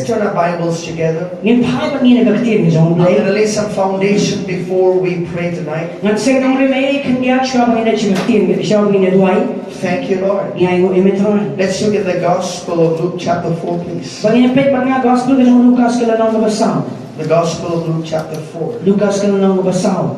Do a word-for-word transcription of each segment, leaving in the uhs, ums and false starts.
Turn our Bibles together. Ngin phai bad ngin ïa ka ktien ka jong U I'm Blei. going to lay some foundation before we pray tonight. Ngan seng nongrim ei khyndiat shuwa ba ngin ïa ka ktien, shuwa ba ngin ïa duwai. Thank you, Lord. Ngi ainguh ïa me Trai. Let's look at the Gospel of Luke, chapter four, please. Bad ngin ïa peit bad nga Gospel ka jong u Lukas ka lynnong kaba saw. The Gospel of Luke, chapter four. Lukas ka lynnong kaba saw.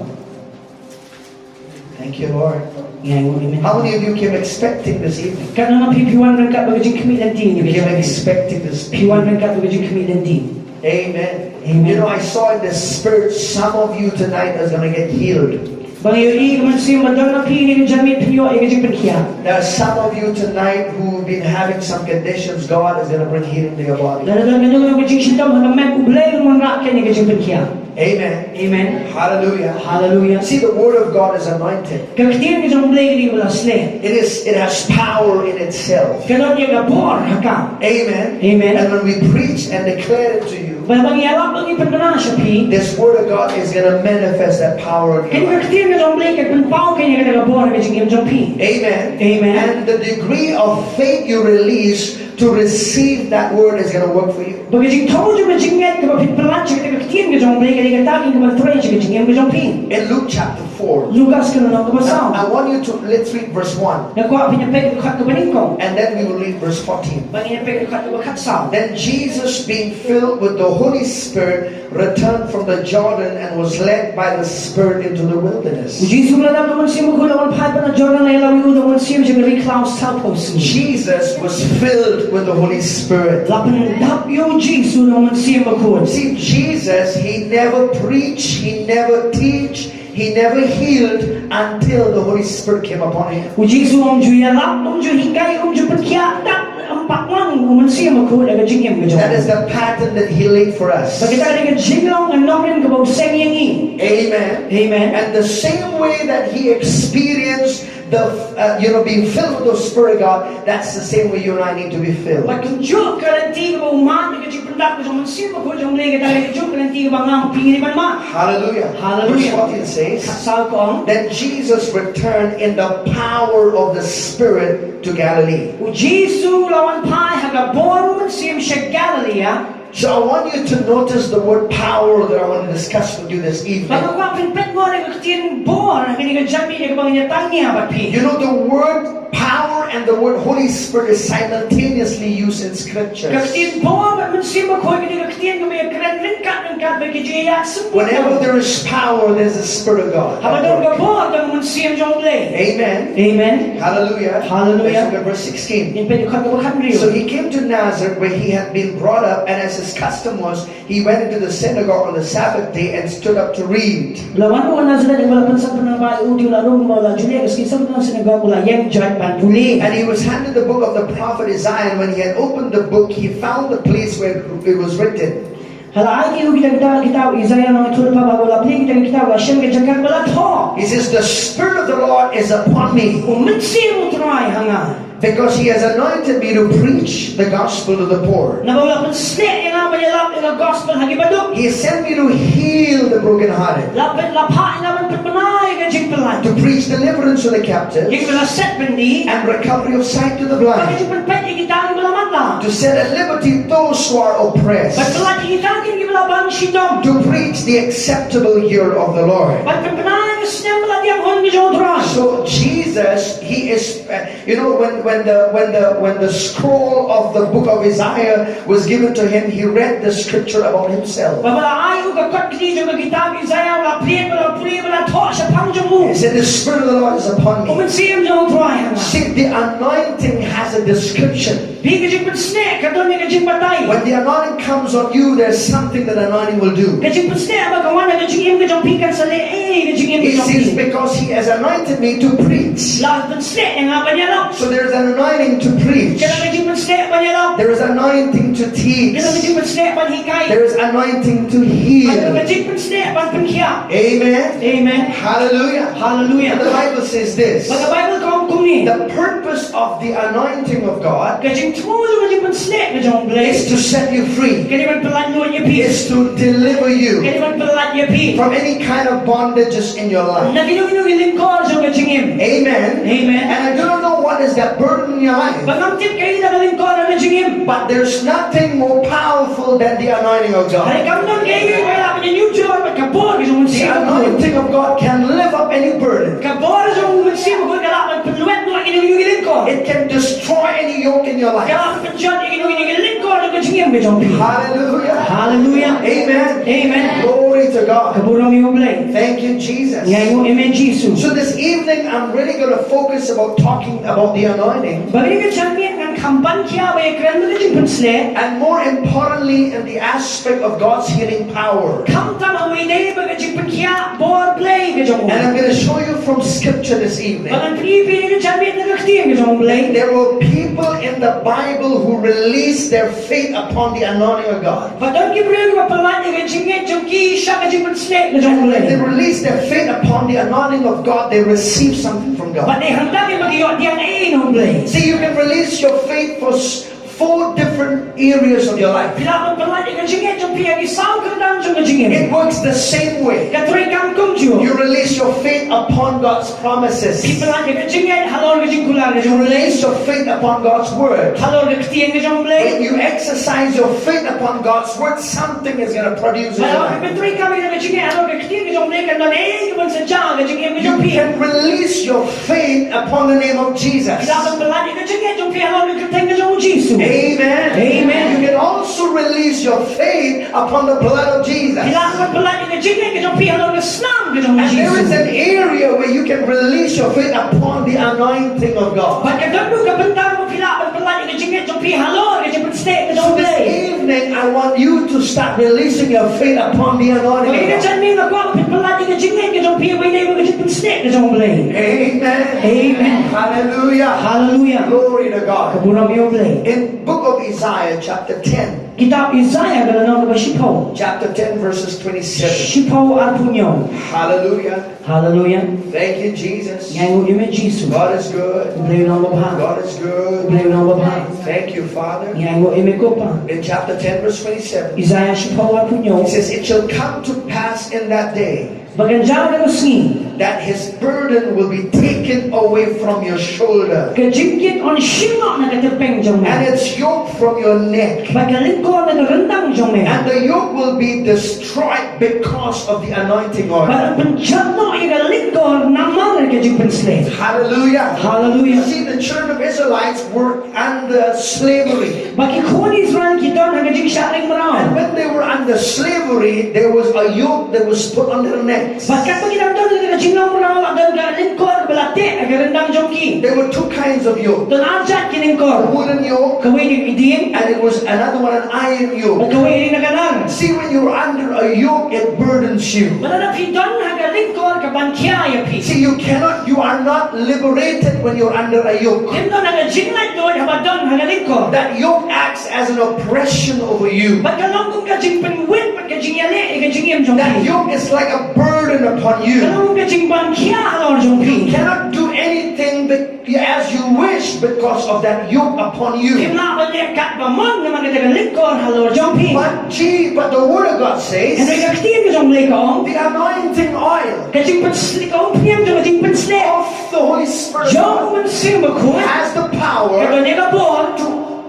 Thank you, Lord. Ngi ainguh ïa me. How many of you came expecting this evening? Katno na phi phi wan ryngkat bad ka jingkhmih lynti ïa You kane ka came jingkhmih. Expecting this. Phi wan ryngkat bad ka jingkhmih lynti. Amen. Amen. You know, I saw in the spirit, some of you tonight is going to get healed. Ba ngi ïohi ka mynsiem ba don na phi ha kane ka janmiet phin ïoh ïa ka jingpynkhiah. There are some of you tonight who've been having some conditions. God is going to bring healing to your body. Lada don kano kano ka jingshitom ha ka met, U Blei un wanrah ïa kane ka jingpynkhiah. Amen. Amen. Hallelujah. Hallelujah. See, the word of God is anointed. Ka ktien ka jong U Blei ka dei kaba la shlei. It is. It has power in itself. Ka don ïa ka bor ha ka. Amen. Amen. And when we preach and declare it to you, Ba ba ngi ïalap ba ngi pynbna sha phi. This word of God is going to manifest that power in Kane your ka life. ktien ka jong U Blei kan pynpaw kane ka bor ha ka jingim jong phi. Amen. Amen. And the degree of faith you release to receive that word is going to work for you. Ba ka jingthoh jong ka jingngeit kaba phin pyllait sha kata ka ktien ka jong U Blei ka dei kata ka ban trei sha ka jingim ka jong phi. In Luke chapter four, Lukas ka lynnong kaba saw. I want you to, let's read verse one. Nga kwah phin ïa peit ka dkhot kaba nyngkong. And then we will read verse fourteen. Bad ngin ïa peit ka dkhot kaba khatsaw. Then Jesus, being filled with the Holy Spirit, returned from the Jordan and was led by the Spirit into the wilderness. U Jisu la dap da U Mynsiem Bakhuid, la wan phai pat na Jordan, la ïalap ïa u da U Mynsiem sha ka ri khlaw sawphew sngi. Jesus was filled with the Holy Spirit. La pyndap ïa u Jisu da U Mynsiem Bakhuid. See, Jesus, he never preached, he never teach, he never healed until the Holy Spirit came upon him. U Jisu um ju ïalap, um ju hikai, um ju pynkhiah, tang ym pat wan U Mynsiem Bakhuid ha ka jingim ka jong u. That is the pattern that he laid for us. Bad kata ka dei ka jinglong, ka nongrim kaba u seng ïa ngi. Amen. Amen. And the same way that he experienced the, uh, you know, being filled with the Spirit of God, that's the same way you and I need to be filled. Bad kumjuh ka lynti kaba u mad da ka jingpyndap ka jong U Mynsiem Bakhuid jong U Blei, kata ka dei kumjuh ka lynti kaba nga bad phi ngi dei ban mad. Hallelujah. Hallelujah. Verse fourteen says, khatsaw ka ong, Then Jesus returned in the power of the Spirit to Galilee. U Jisu la wan phai ha ka bor U Mynsiem sha Galilee. So I want you to notice the word power that I want to discuss with you this evening. Bad nga kwah phin peit mo ïa ka ktien bor ha kane ka janmiet kaba ngin ïa tang nia bad phi. You know, the word power and the word Holy Spirit is simultaneously used in scriptures. Ka ktien bor bad Mynsiem Bakhuid ka dei ka ktien kaba ïakren ryngkat ryngkat bad ki jingïaid sngewbha. Whenever there is power, there's the Spirit of God. Haba don ka bor, don ka mynsiem jong U Blei. Amen. Amen. Hallelujah. Hallelujah. Let's look at verse sixteen. Ngin peit ka dkhot kaba khathynriew. So he came to Nazareth where he had been brought up, and as his custom was, he went into the synagogue on the Sabbath day and stood up to read. La wan u ha Nazareth, ïa uba la pynsan pynbha ïa u, te u la rung, u la ju leh ka sngi Sabbath ha synagogue, u la ïeng jait ban pule. And he was handed the book of the prophet Isaiah, and when he had opened the book, he found the place where it was written. Ha la ai ïa u kita kita kitab Isaiah nongïathuhlypa, bad haba u la plie kita kitab, u la shem ka jaka ba la thoh. He says, "The Spirit of the Lord is upon me." U Mynsiem U Trai ha nga. Because he has anointed me to preach the gospel to the poor. Namar ba u la pynsngew ïa nga ban ïalap ïa ka gospel ha ki baduk. He has sent me to heal the brokenhearted. La pyn, la phah ïa nga ban pynbna ïa ka jingpyllait. To preach deliverance to the captives. Ïa kiba la set byndi. And recovery of sight to the blind. Bad ka jingpynpeit ïa kita kiba la matlah. To set at liberty those who are oppressed. Ban pyllait ïa kita kiba la bam shitom. To preach the acceptable year of the Lord. Ban pynbna ïa ka snem ba la diang hun ka jong U Trai. So Jesus, he is, uh, you know, when, when the, when the, when the scroll of the book of Isaiah was given to him, he read the scripture about himself. Bad haba la ai ïa u ka kot kti jong ka kitab Isaiah, u la plie, u la pule, u la thoh shaphang jong u. He said, "The Spirit of the Lord is upon me." U Mynsiem jong U Trai ha nga. See, the anointing has a description. Phi, ka jingpynsngew ka don ïa ka jingbatai. When the anointing comes on you, there's something that anointing will do. Ka jingpynsngew haba ka wan ha ka jingim ka jong phi kan sa leh ei ei ha ka jingim ka jong phi. He says, "Because he has anointed me to preach." La pynsngew ïa nga ban ïalap. So there's an anointing to preach. Ka don ka jingpynsngew ban ïalap. There is anointing to teach. Ka don ka jingpynsngew ban hikai. There is anointing to heal. Ka don ka jingpynsngew ban pynkhiah. Amen. Amen. Hallelujah. Hallelujah. And the Bible says this. Bad ka Baibl ka ong kumne. The purpose of the anointing of God Ka jingthmu jong ka jingpynsngew ka jong U Blei is to set you free. Ka dei ban pyllait ïa phi. Is to deliver you Ka dei ban pyllait ïa phi. From any kind of bondage Just in your life. Na kino kino ki lyngkor jong ka jingim. Amen. Amen. And I do not know what is that burden in your life. Bad ngam tip kaei ka lyngkor ha ka jingim. But there's nothing more powerful than the anointing of God. Hynrei kam don kaei kaei ba lah ban ïa nujor bad ka bor ka jong u Mynsiem. The anointing of God can lift up any burden. Ka bor jong u Mynsiem ka lah ban pynlwet noh ïa kino kino ki lyngkor. It can destroy any yoke in your life. Ka lah ban pynjot ïa kino kino ki lyngkor jong ka jingim ka jong phi. Hallelujah. Hallelujah. Amen. Amen. Glory to God. Ka burom ïa u Blei. Thank you, Jesus. Ngi ainguh ïa me Jisu. So this evening, I'm really going to focus about talking about the anointing. Bad kane ka janmiet ngan kham ban khia ba ïa kren bad ka jingpynshlur. And more importantly, in the aspect of God's healing power. Khamtam ha kawei de bad ka jingpynkhiah bor Blei ka jong u. And I'm going to show you from scripture this evening. Bad ngan pyni ïa phi ka janmiet na ka ktien ka jong u Blei. There were people in the Bible who released their faith upon the anointing of God. Bad don ki briew ba pynlait ïa ka jingngeit jong ki sha ka jingpynshlur ka jong u Blei. When they release their faith upon the anointing of God, they receive something from God. Bad dei hangta ba ki ïoh diang ei ei na u Blei. See, you can release your faith for s- four different areas of your life. Phi lah ban pynlait ïa ka jingngeit jong phi ha ki saw kyrdan jong ka jingim. It works the same way. Ka trei kam kumjuh. You release your faith upon God's promises. Phi pynlait ïa ka jingngeit halor ka jingkular ka jong u Blei. You release your faith upon God's word. Halor ka ktien ka jong u Blei. When you exercise your faith upon God's word, something is going to produce in your life. Phi pyntrei kam ïa ka jingngeit halor ka ktien ka jong u Blei, kan don ei ei kaban sa jia ha ka jingim ka jong phi. You can release your faith upon the name of Jesus. Phi lah ban pynlait ïa ka jingngeit jong phi halor ka kyrteng ka jong u Jisu. Amen. Amen. You can also release your faith upon the blood of Jesus. Phi lah ban pynlait ïa ka jingngeit ka jong phi halor ka snam ka jong u Jisu. And there is an area where you can release your faith upon the anointing of God. Bad ka don ruh ka bynta ba phi lah ban pynlait ïa ka jingngeit jong phi halor ka jingpynshlur ka jong u Blei. So this evening, I want you to start releasing your faith upon the anointing of God. Bad kane ka janmiet nga kwah ba phin pynlait ïa ka jingngeit ka jong phi ha kawei de bad ka jingpynshlur ka jong u Blei. Amen. Amen. Hallelujah. Hallelujah. Glory to God. Ka burom ïa u Blei. In book of Isaiah chapter ten. Kitab Isaiah ka lynnong kaba shiphew. Chapter ten, verses twenty-seven. Shiphew arphew hynñiew. Hallelujah. Hallelujah. Thank you, Jesus. Ngi ainguh ïa me Jisu. God is good. U Blei u long babha. God is good. U Blei u long babha. Thank you, Father. Ngi ainguh ïa me ko Pa. In chapter ten, verse twenty-seven, Isaiah shiphew arphew hynñiew. It says, "It shall come to pass in that day." Ba kan jia ha kata ka sngi. That his burden will be taken away from your shoulder. Ka jingkit yn shim noh na ka tyrpeng jong me. And its yoke from your neck. Bad ka lyngkor na ka ryndang jong me. And the yoke will be destroyed because of the anointing oil. Bad yn pynjot noh ïa ka lyngkor namar ka jingpynshlur. Hallelujah. Hallelujah. You see, the children of Israelites were under slavery. Ba ki khun Israel ki don ha ka jingshah ring mraw. And when they were under slavery, there was a yoke that was put on their necks. Bad katba ki dang don ha ka jinglong mraw, la don ka lyngkor ba la teh ha ka ryndang jong ki. There were two kinds of yoke. Don ar jait ki lyngkor. A wooden yoke. Kawei ka idien. And it was another one, an iron yoke. Bad kawei ka dei na ka nar. See, when you're under a yoke, it burdens you. Bad lada phi don ha ka lyngkor, ka ban khia ïa phi. See, you cannot, you are not liberated when you're under a yoke. Phim don ha ka jinglaitluid haba don ha ka lyngkor. That yoke acts as an oppression over you. Bad ka long kum ka jingpynwit bad ka jingïaleh ïa ka jingim jong phi. That yoke is like a burden upon you. Ka long kum ka jingban khia halor jong phi. You cannot do anything that, as you wish because of that yoke upon you. Phim lah ban leh katba mon namar kata ka lyngkor halor jong phi. But gee, but the word of God says, hynrei ka ktien ka jong U Blei ka ong, the anointing oil, ka jingpynshlur, ka umphniang jong ka jingpynshlur of the Holy Spirit, jong u Mynsiem Bakhuid, has the power, ka don ïa ka bor, to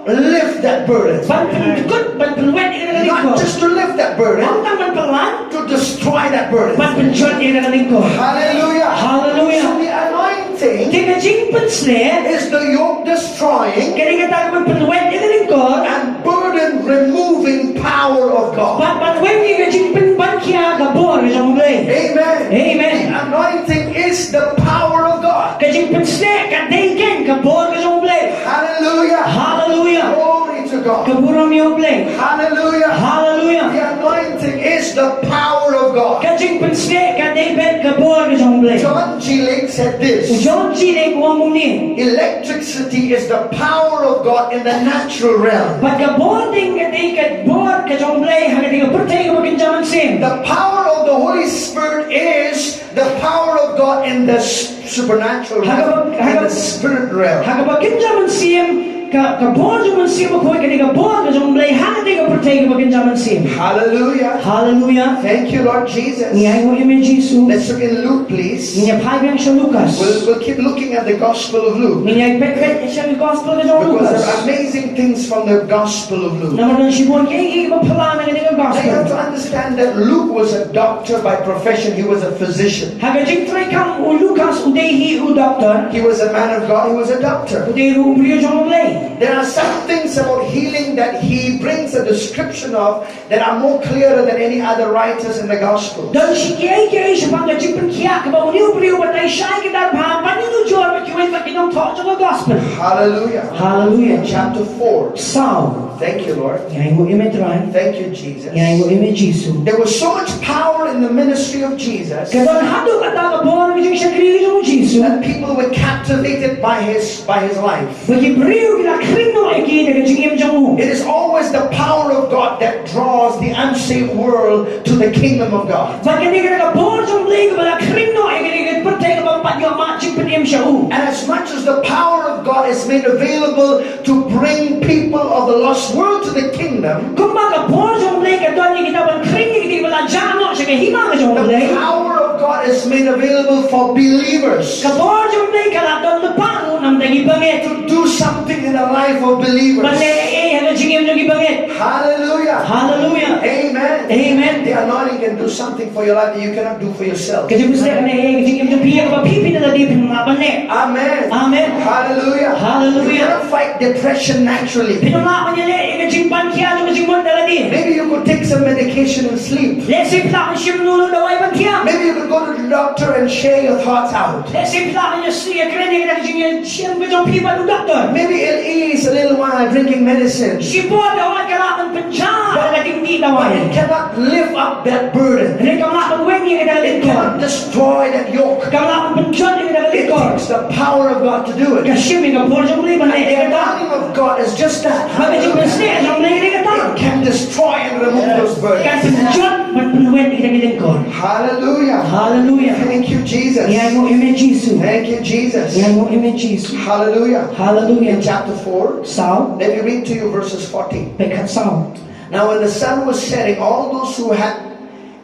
lift that burden. Ban pynkut, ban pynwit ïa ka lyngkor. Not just to lift that burden, ym tang ban pynlait, to destroy that burden. Ban pynjot ïa ka lyngkor. Hallelujah. Hallelujah. So the anointing, te ka jingpynshlur, is the yoke destroying, ka dei kata ka ban pynwit ïa ka lyngkor, and burden removing power of God. Bad ban weng ïa ka jingpynban khia ka bor ka jong U Blei. Amen. Amen. The anointing is the power of God. Ka jingpynshlur ka dei keiñ ka bor ka jong U Blei. Hallelujah. Hallelujah. Glory to God. Ka burom ïa U Blei. Hallelujah. Hallelujah. The anointing is the power of God. Ka jingpynshlur ka dei beit ka bor ka jong U Blei. John G. Lake said this. U John G. Lake u ong kumne. Electricity is the power of God in the natural realm. Bad ka bording ka dei ka bor ka jong U Blei ha kane ka pyrthei kaba kynja mynsiem. The power of the Holy Spirit is the power of God in the s-, supernatural realm, ha kaba, ha kaba, in the spirit realm. Ha kaba kynja mynsiem, Ka, ka bor jong u Mynsiem Bakhuid ka dei ka bor ka jong u Blei ha katei ka pyrthei kaba kynja mynsiem. Hallelujah. Hallelujah. Thank you, Lord Jesus. Ngi ainguh ïa me Jisu. Let's look in Luke, please. Ngin ïa phai biang sha Lukas. We'll, we'll keep looking at the Gospel of Luke. Ngin ïa peit peit sha ka Gospel ka jong u Lukas. Because there are amazing things from the Gospel of Luke. Namar don shibun kiei kiei kiba phylla na kane ka Gospel. Now you have to understand that Luke was a doctor by profession. He was a physician. Ha ka jingtrei kam u Lukas u dei hi u doktor. He was a man of God. He was a doctor. U dei ruh u briew jong u Blei. There are some things about healing that he brings a description of that are more clearer than any other writers in the gospel. Don shi kiei kiei shaphang ka jingpynkhiah kaba une u briew u batai shai kdar bha ban ïanujor bad kiwei pat ki nongthoh jong ka Gospel. Hallelujah. Hallelujah. Chapter four. Saw. Thank you, Lord. Ngi ainguh ïa me Trai. Thank you, Jesus. Ngi ainguh ïa me Jisu. There was so much power in the ministry of Jesus Ka don haduh katta ka bor ka jingshakri jong u Jisu. That people were captivated by his, by his life. Ba ki briew ki la khring noh ïa ki da ka jingim jong u. It is always the power of God that draws the unsaved world to the kingdom of God. Ba kane ka dei ka bor jong u Blei kaba la khring noh ïa kane ka pyrthei kaba ym pat ïoh mad jingpynim sha u. And as much as the power of God is made available to bring people of the lost world to the kingdom, Kumba ka bor jong u Blei ka don ïa kita ban khring ïa kita kiba la jah noh sha ka hima ka jong u Blei. The power of God is made available for believers. Ka bor jong u Blei ka la don lypa ruh na bynta ki bangeit. To do something in the life of believers. Ban leh ei ei ha ka jingim jong ki bangeit. Hallelujah. Hallelujah. Amen. Amen. The anointing can do something for your life that you cannot do for yourself. Ka jingpynshlur ka leh ei ei ha ka jingim jong phi ïa kaba phi phi da lade phim lah ban leh. Amen. Amen. Hallelujah. Hallelujah. You cannot fight depression naturally. Phim lah ban ïaleh ïa ka jingpang khia jong ka jingmut da lade. Maybe you could take some medication and sleep. Lehse phi lah ban shim noh noh dawai ban thiah. Maybe you could go to the doctor and share your thoughts out. Lehse phi lah ban ïa shu ïakren ïa ka jingïashem ka jong phi bad u doktor. Maybe it'll ease a little while drinking medicine. Shibun dawai ka lah ban pynjah da ka jingdih dawai. But it cannot lift up that burden. Hynrei kam lah ban weng ïa ka lyngkor. It cannot destroy that yoke. Kam lah ban pynjot ïa ka lyngkor. It takes the power of God to do it. Ka shim ïa ka bor jong u Blei ban leh ïa kata. And the anointing of God is just that. Bad ka jingpynshlur jong u Blei ka dei kata. It can destroy and remove those burdens. Kan pynjot bad pynweng ïa ka lyngkor. Hallelujah. Hallelujah. Thank you, Jesus. Ngi ainguh ïa me Jisu. Thank you, Jesus. Ngi ainguh ïa me Jisu. Hallelujah. Hallelujah. In chapter four, Saw. Let me read to you verses forty. Peit khatsaw. Now, when the sun was setting, all those who had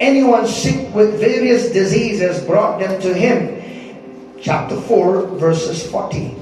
anyone sick with various diseases brought them to him. Chapter four, verses forty.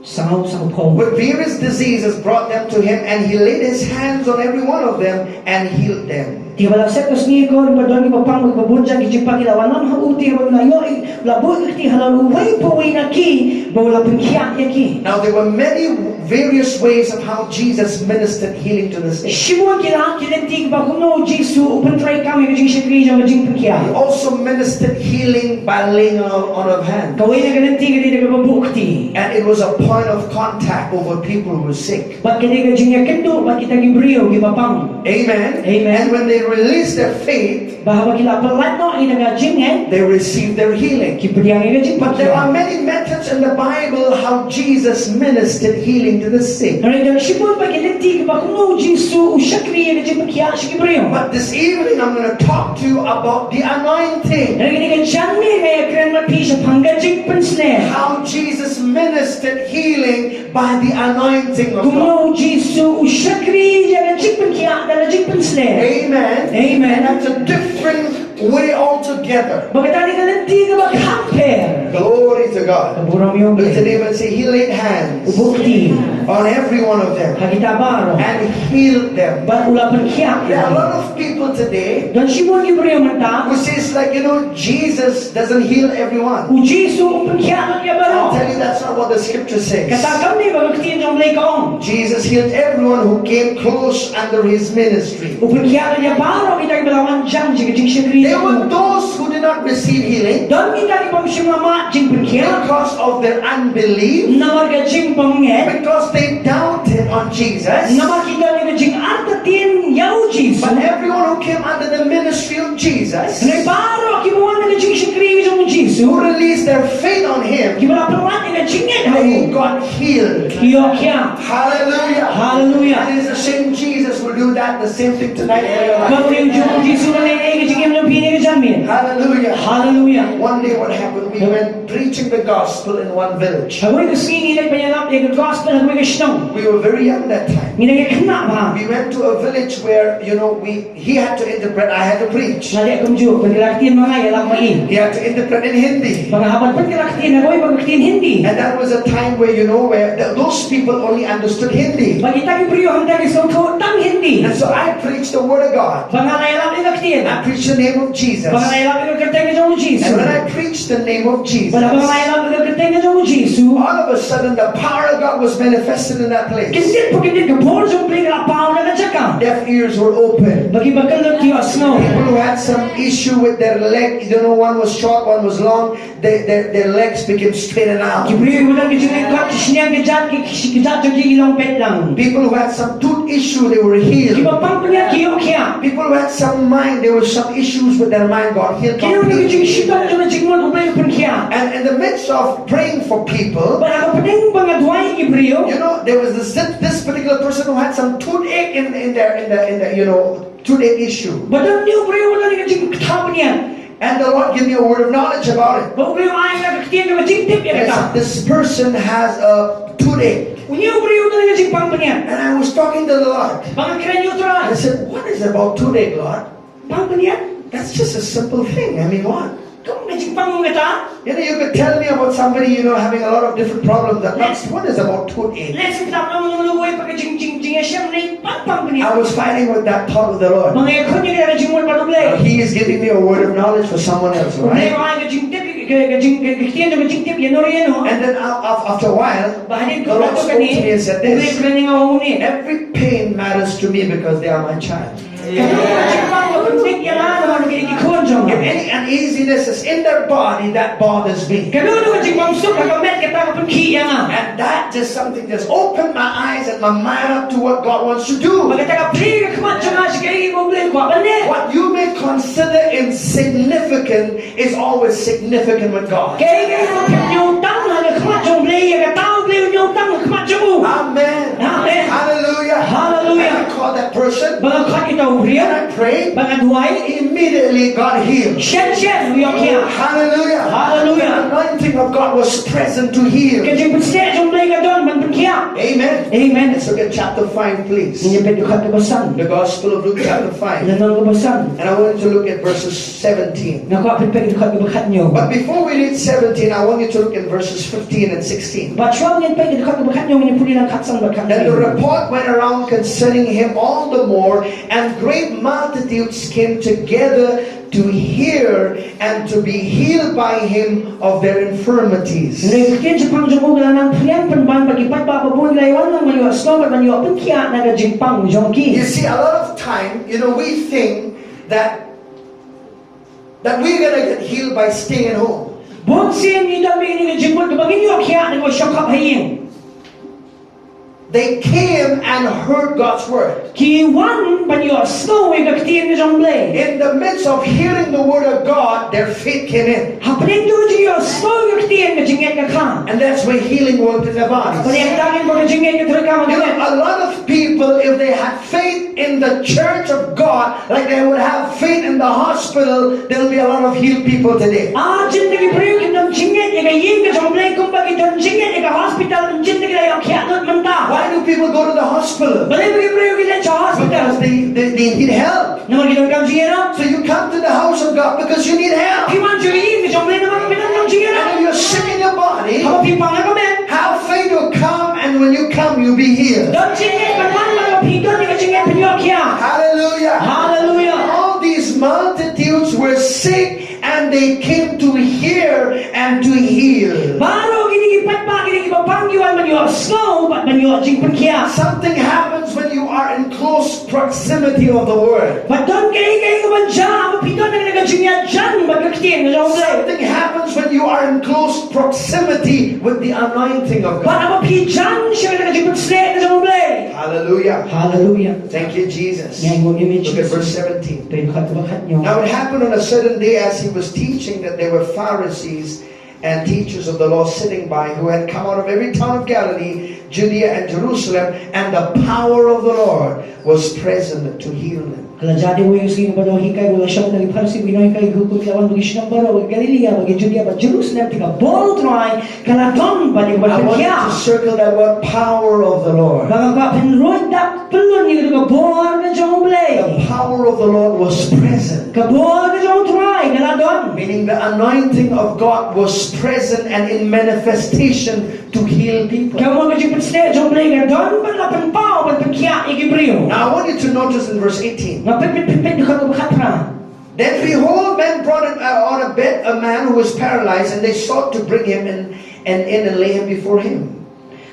Saw, saw phew. With various diseases brought them to him, and he laid his hands on every one of them and healed them. Te haba la set ka sngi, ko ba don kiba pang bad kiba bun jait ki jingpang ki la wan ha u, te haba u la ïohi, u la buh ïa ka kti halor uwei pa uwei na ki, bad u la pynkhiah ïa ki. Now there were many various ways of how Jesus ministered healing to the sick. Shibun ki lad ki lynti kiba kumno u Jisu u pyntreikam ïa ka jingshakri jong ka jingpynkhiah. He also ministered healing by laying on, on of hands. Kawei na ki lynti ka dei da kaba buh kti. And it was a point of contact over people who were sick. Bad ka dei ka jingïakynduh bad kita ki briew kiba pang. Amen. Amen. And when they released their faith, Bad haba ki la pyllait noh ïa ka jingngeit, they received their healing. Ki pdiang ïa ka jingpynkhiah. But there are many methods in the Bible how Jesus ministered healing to the sick. Hynrei don shibun pat ki lynti kiba kumno u Jisu u shakri ïa ka jingpynkhiah sha ki briew. But this evening I'm gonna talk to you about the anointing. Hynrei kane ka janmiet nga ïakren bad phi shaphang ka jingpynshlur. How Jesus ministered healing by the anointing of God. Kumno u Jisu u shakri ïa ka jingpynkhiah da ka jingpynshlur. Amen. Amen. And that's a different way altogether. Bad kata ka dei ka lynti kaba kham pher. Glory to God. Ka burom ïa u Blei. Look at your neighbor and say, "He laid hands." U buh kti. On every one of them. Ha kita baroh. And healed them. Bad u la pynkhiah. There are a lot of people today. Don shibun ki briew mynta. Who says, like, you know, Jesus doesn't heal everyone. U Jisu um pynkhiah ïa baroh. I'll tell you, that's not what the scripture says. Kata kam dei ba ka ktien jong u Blei ka ong. Jesus healed everyone who came close under his ministry. U pynkhiah ïa baroh kita kiba la wan jan sha ka jingshakri. There were those who did not receive healing. Don kita kiba ym shym la mad jingpynkhiah. Because of their unbelief. Namar ka jingbymngeit. Because they doubted on Jesus. Namar ki don ïa ka jingartatien ïa u Jisu. But everyone who came under the ministry of Jesus, hynrei baroh kiba wan ha ka jingshakri jong u Jisu, who released their faith on him, kiba la pyllait ïa ka jingngeit ha u, they got healed. Ki ïoh khiah. Hallelujah. Hallelujah. And it's the same Jesus will do that, the same thing tonight in your life. Bad u dei u Jisu uba leh ïa ka jingim Phi ne ka janmiet. Hallelujah. Hallelujah. One day what happened? We went preaching the gospel in one village. Hawei ka sngi ngi leit ban ïalap ïa ka gospel hawei ka shnong. We were very young that time. Ngi dang ïa khynnah bha. We went to a village where, you know, we he had to interpret, I had to preach. Nga leh kumjuh, pynkylla ktien ma nga, ïalap ma i. He had to interpret in Hindi. Ba nga hap ban pynkylla ktien, hawei ba ka ktien Hindi. And that was a time where, you know, where th- those people only understood Hindi. Ba kita ki briew hangta ki sngewthuh tang Hindi. And so I preached the word of God. Ba nga la ïalap ïa ka ktien. I preached the name of Jesus. Ba nga la ïalap ïa ka kyrteng ka jong u Jisu. And when I preached the name of Jesus, Ba la ba nga la ïalap ïa ka kyrteng ka jong u Jisu. All of a sudden the power of God was manifested in that place. Kyndit pa kyndit ka bor jong u Blei ka la paw na ka jaka. Deaf ears were open. Ba ki bakyndot ki ïohsngew. People who had some issue with their leg, you know, one was short, one was long, their, their, their legs became straightened out. Ki briew kiba don ki jingïakop ki shñiang ki jait ki, ki jait jong ki ki long peit lang. People who had some tooth issue, they were healed. Kiba pang pynïaid ki ïoh khiah. People who had some mind, there were some issues with their mind, got healed completely. Ki don ki jingshitom jong ka jingmut, u Blei u pynkhiah. And in the midst of praying for people, Bad ha ka pdeng ba nga duwai ïa ki briew, you know, there was this, this particular person who had some toothache in, in their, in the, in the, you know, toothache issue. Ba don une u briew uba don ka jingthaw bniat. And the Lord gave me a word of knowledge about it. Bad u Blei u ai ïa nga ka ktien kaba jingtip ïa kata. Yes, this person has a toothache. Une u briew u don ka jingpang bniat. And I was talking to the Lord. Bad nga kren ïa u Trai. I said, "What is about toothache, Lord?" Pang bniat? That's just a simple thing. I mean, what? Kum ka jingpang kum kata. You know, you could tell me about somebody, you know, having a lot of different problems. That, that's what is about toothache. Lehse phi tip ïa nga ïa uwei pat ka jing, jing, jingïashem ne pang, pang bniat. I was fighting with that thought with the Lord. Ba nga ïakhun ïa ka jingmut bad u Blei. Now, he is giving me a word of knowledge for someone else, right? U Blei u ai ka jingtip, ka, ka jing, ka, ka ktien, ka jingtip ïa uno ruh ïa uno. And then af-, af-, after a while, Bad hadien katto katne, u Blei u kren ïa nga u ong kumne. Every pain matters to me because they are my child. Kano ka jingpang ka pyndik ïa nga namar ba ki dei ki khun jong nga. If any uneasiness is in their body, that bothers me. Kano kano ka jingbymsuk ha ka met, kata ka pynkhih ïa nga. And that just something just opened my eyes and my mind up to what God wants to do. Bad kata ka plie ka khmat jong nga sha kaei kaba u Blei u kwah ban leh. What you may consider insignificant is always significant with God. Kaei kaei kaba phi ñiewtang ha ka khmat jong u Blei, ïa kata u Blei u ñiewtang ha ka khmat jong u. Amen. Amen. Hallelujah. Hallelujah. And I called that person. Bad nga khot ïa uta u briew. And I prayed. Bad nga duwai. Immediately got healed. Shen shen u ïoh khiah. Hallelujah. Hallelujah. The anointing of God was present to heal. Ka jingpynshlur jong u Blei ka don ban pynkhiah. Amen. Amen. Let's look at chapter five, please. Ngin ïa peit dkhot kaba san. The Gospel of Luke, chapter five. Lynnong kaba san. And I want you to look at verses seventeen. Nga kwah phi peit dkhot kaba khathynñiew. But before we read seventeen, I want you to look in verses fifteen and sixteen. Bad shuwa ngin peit dkhot kaba khathynñiew, ngin ïa pule lang khatsan bad khathynñiew. Then the report went around concerning him all the more, and great multitudes came together to hear and to be healed by him of their infirmities. Hynrei ka ktien shaphang jong u ka la nang phriang pynban, bad ki paidbah babun ki la ïawan lang ban ïohsngew bad ban ïoh pynkhiah na ka jingpang jong ki. You see, a lot of time, you know, we think that, that we're gonna get healed by staying at home. Bun sien ngi don bad kane ka jingmut kaba ngin ïoh khiah da kaba shong khap ha ïing. They came and heard God's word. Ki wan ban ïohsngew ïa ka ktien ka jong u Blei. In the midst of hearing the word of God, their faith came in. Hapdeng jong ka jingïohsngew ïa ka ktien, ka jingngeit ka kha. And that's where healing worked in their bodies. Bad ïa kata ka jingngeit ka treikam ha ki met. You know, a lot of people, if they had faith in the church of God, like they would have faith in the hospital, there'll be a lot of healed people today. Ah, jin ki briew kin don jingngeit ïa ka ïing ka jong u Blei kumba ki don jingngeit ïa ka hospital, jin ki la ïoh khiah lut mynta. Why do people go to the hospital? Balei ki briew ki leit sha hospital? Because they, they, they need help. Namar ki donkam jingïarap. So you come to the house of God because you need help. Phi wan sha ka ïing ka jong u Blei namar phi donkam jingïarap. And if you're sick in your body, Haba phi pang ha ka met, have faith to come, and when you come, you'll be healed. Don jingngeit ban wan, namar phi don ïa ka jingngeit phin ïoh khiah. Hallelujah. Hallelujah. All these multitudes were sick and they came to hear and to heal. Baroh kine ki paidbah, kine kiba pang ki wan ban ïohsngew bad ban ïoh jingpynkhiah. Something happens when you are in close proximity of the word. Bad don kaei kaei kaban jia haba phi don ha ka jingïajan bad ka ktien ka jong u Blei. Something happens when you are in close proximity with the anointing of God. Bad haba phi jan sha ka jingpynshlur ka jong u Blei. Hallelujah. Hallelujah. Thank you, Jesus. Ngi ainguh ïa me, Look at Jesus. Verse seventeen. Peit dkhot kaba khathynñiew. Now it happened on a certain day as he was teaching that there were Pharisees and teachers of the law sitting by, who had come out of every town of Galilee, Judea, and Jerusalem, and the power of the Lord was present to heal them. Ka la jia da uwei u sngi uba nonghikai u la shong na ki Pharisi bad ki nonghikai, ki hukum ki la wan na ki shnong baroh, Galilea bad Judea bad Jerusalem, te ka bor U Trai ka la don bad ïa ka ban pynkhiah. I want you to circle that word, power of the Lord. Ba nga kwah phin ruid da pynlong ïa ka bor ka jong U Blei. The power of the Lord was present. Ka bor ka jong U Trai ka la don. Meaning the anointing of God was present and in manifestation to heal people. Ka bor ka jingpynshlur jong U Blei ka don bad la pynpaw bad pynkhiah ïa ki briew. Now I want you to notice in verse eighteen. Nga peit peit peit peit dkhot kaba khatphra. Then behold, men brought in, uh, on a bed a man who was paralyzed, and they sought to bring him in, and in and lay him before him.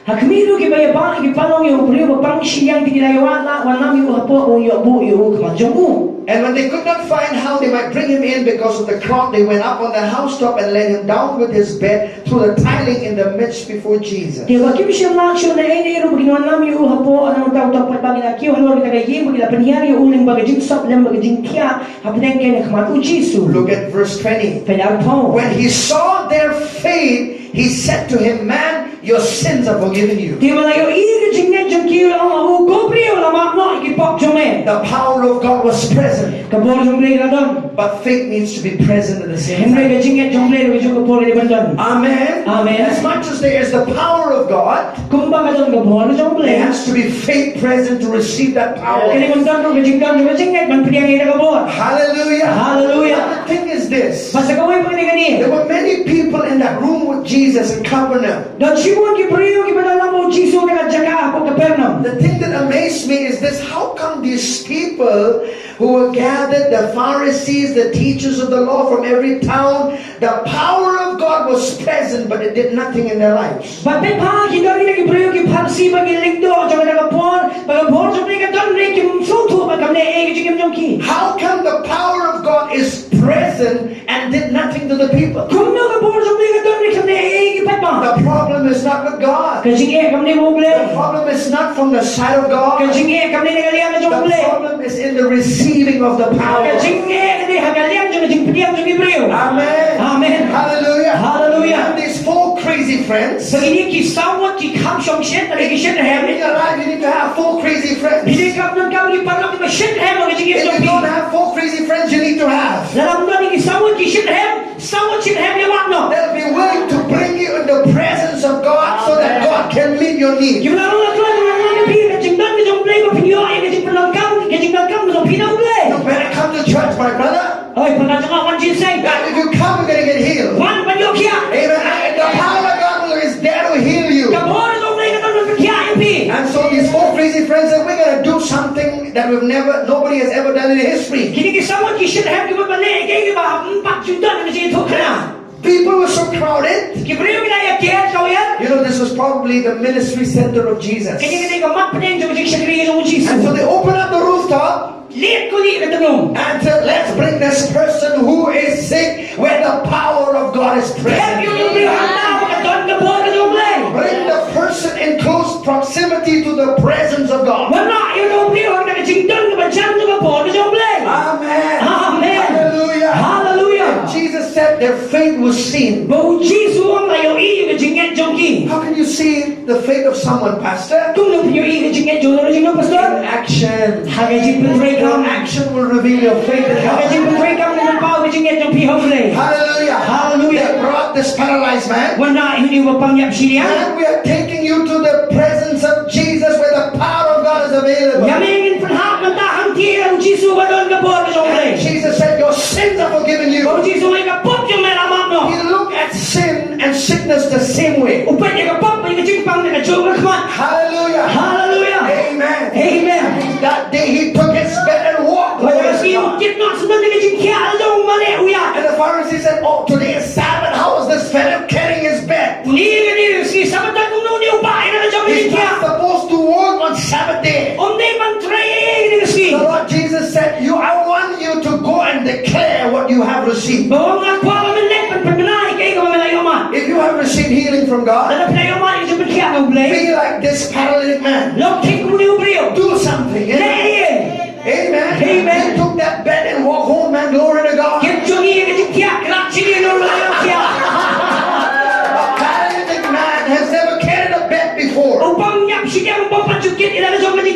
Ha khmih ruh kiba ïa bah ki pynlong ïa u briew ba pang shiliang, te ki la ïa wad lah wanlam ïa u hapoh, ba ïoh buh ïa u ha khmat jong u. And when they could not find how they might bring him in because of the crowd, they went up on the housetop and laid him down with his bed through the tiling in the midst before Jesus. Te ba kim shym lah shuh na ei ei ruh ba kin wanlam ïa u hapoh na uta u tokpat ba ki la kiew halor kita ka ïing, ba ki la pynhiar ïa u lyngba ka jingsop lem bad ka jingthiah hapdeng kein ha khmat U Jisu. Look at verse twenty. Peit arphew. When he saw their faith, he said to him, "Man, your sins are forgiven you." Te ba la ïohi ka jingngeit jong ki, u la ong ha u, "Ko briew, la map noh ïa ki pop jong me." The power of God was present. Ka bor jong U Blei ka la don. But faith needs to be present at the same time. Hynrei ka jingngeit jong U Blei ruh ka jong ka bor ka dei ban don. Amen. Amen. As much as there is the power of God, kumba ka don ka bor ka jong U Blei, there has to be faith present to receive that power. Ka dei ban don ruh ka jingdon jong ka jingngeit ban pdiang ïa ka bor. Hallelujah. Hallelujah. But the thing is this. Bad sa kawei pat ka dei kane. There were many people in that room with Jesus in Capernaum. Don shibun ki briew kiba don lang bad U Jisu ha ka jaka hapoh Kapernaum. The thing that amazed me is this: how come these people who were gathered, the Pharisees, the teachers of the law from every town, the power of God was present, but it did nothing in their lives? Bad peit pha, ki don kita ki briew ki Pharisi bad ki lyngdoh jong kata ka por, bad ka bor jong U Blei ka don, hynrei kim sngewthuh bad kam leh ei ei ha ka jingim jong ki. How come the power of God is present and did nothing to the people? Kumno ka bor jong U Blei ka don, hynrei kam leh ei ei ha ki paidbah? The problem is not with God. Ka jingeh kam dei bad U Blei. The problem is not from the side of God. Ka jingeh kam dei na ka liang ka jong U Blei. The problem is in the receiving of the power. Ka jingeh ka dei ha ka liang jong ka jingpdiang jong ki briew. Amen. Amen. Hallelujah. Hallelujah. And these four crazy friends. Bad kine ki saw ngut ki kham shongshit, ki shit rhem. In your life, you need to have four crazy friends. Phi dei ban don ki paralok kiba shit rhem ha ka jingim jong phi. If you don't have four crazy friends, you need to have. Lada phim don ki saw ngut ki shit rhem, saw ngut shit rhem ïa map noh. They'll be willing to bring you in the presence of God so that God can meet your need. Ki la long la kloi, ki la long ïa phi ka jingdon ka jong U Blei ba phin ïoh ïa ka jingpyndonkam, ka jingdonkam ka jong phi na U Blei. You better come to church, my brother. Oi, pynban jong nga, wan jingïaseng. Now, if you come, you're gonna get healed. Wan ban ïoh khiah. Amen. And the power of God is there to heal you. Ka bor jong U Blei ka don ban pynkhiah ïa phi. And so these four crazy friends said, "We're gonna do something that we've never, nobody has ever done in history." Kine ki saw ngut ki shit rhem ki mut ban leh ïa kaei kaba haduh pat kim don ha ka jingïathuhkhana. People were so crowded. Ki briew ki la ïa ker kawei. You know, this was probably the ministry center of Jesus. Kane ka dei ka mat pdeng jong ka jingshakri jong U Jisu. And so they open up the rooftop. Leit ki leit ka tnum. And said, "Let's bring this person who is sick where the power of God is present." Hep ïa u briew hangta ba ka don ka bor ka jong U Blei. Bring the person in close proximity to the presence of God. Wanrah ïa u briew hangta ka jingdon kaba jan jong ka bor ka jong U Blei. Amen. Amen. Hallelujah. Hallelujah. And Jesus said their faith was seen. Ba U Jisu u ong la ïohi ïa ka jingngeit jong ki. How can you see the faith of someone, Pastor? Kumno phin ïohi ïa ka jingngeit jong uno uno jong ngi, Pastor? In action. Ha ka jingpyntreikam. Your action will reveal your faith in God. Ha ka jingpyntreikam kan paw ka jingngeit jong phi ha U Blei. Hallelujah. Hallelujah. They brought this paralyzed man. Wanrah ïa une uba pang ïap shiliang. And we are taking you to the presence of Jesus where the power of God is available. Ïa me ngin pynhap mynta hangtei ha U Jisu ba don ka bor ka jong U Blei. And Jesus said, "Your sins are forgiven you." Ba U Jisu u ong ïa ka pop jong me la map noh. He looked at sin and sickness the same way. U peit ïa ka pop bad ïa ka jingpang da ka juh ka khmat. Hallelujah. Hallelujah. Amen. Amen. That day he took his bed and walked. Bad ka sngi u kit noh sha ka jingthiah, la long mane u ïaid. And the Pharisees said, "Oh, today is Sabbath. How is this fellow carrying his bed?" Une ka dei ka sngi Sabbath, kumno une u bah ïa ka jingthiah? He's not supposed to work on Sabbath day. Um dei ban trei ïa kane ka sngi. The Lord Jesus said, "You, I want you to go and declare what you have received." Ba u ong nga kwah ba men leit ban pynkynmaw ïa kaei kaba men la ïoh mad. If you have received healing from God, lada phi la ïoh mad ïa ka jingpynkhiah na U Blei, be like this paralytic man. Long thik kum une u briew. Do something. Leh ei ei. Amen. Amen. He took that bed and walked home, man. Glory to God. Kit jong ngi ïa ka jingthiah, khlad sha ïing, la ïoh thiah.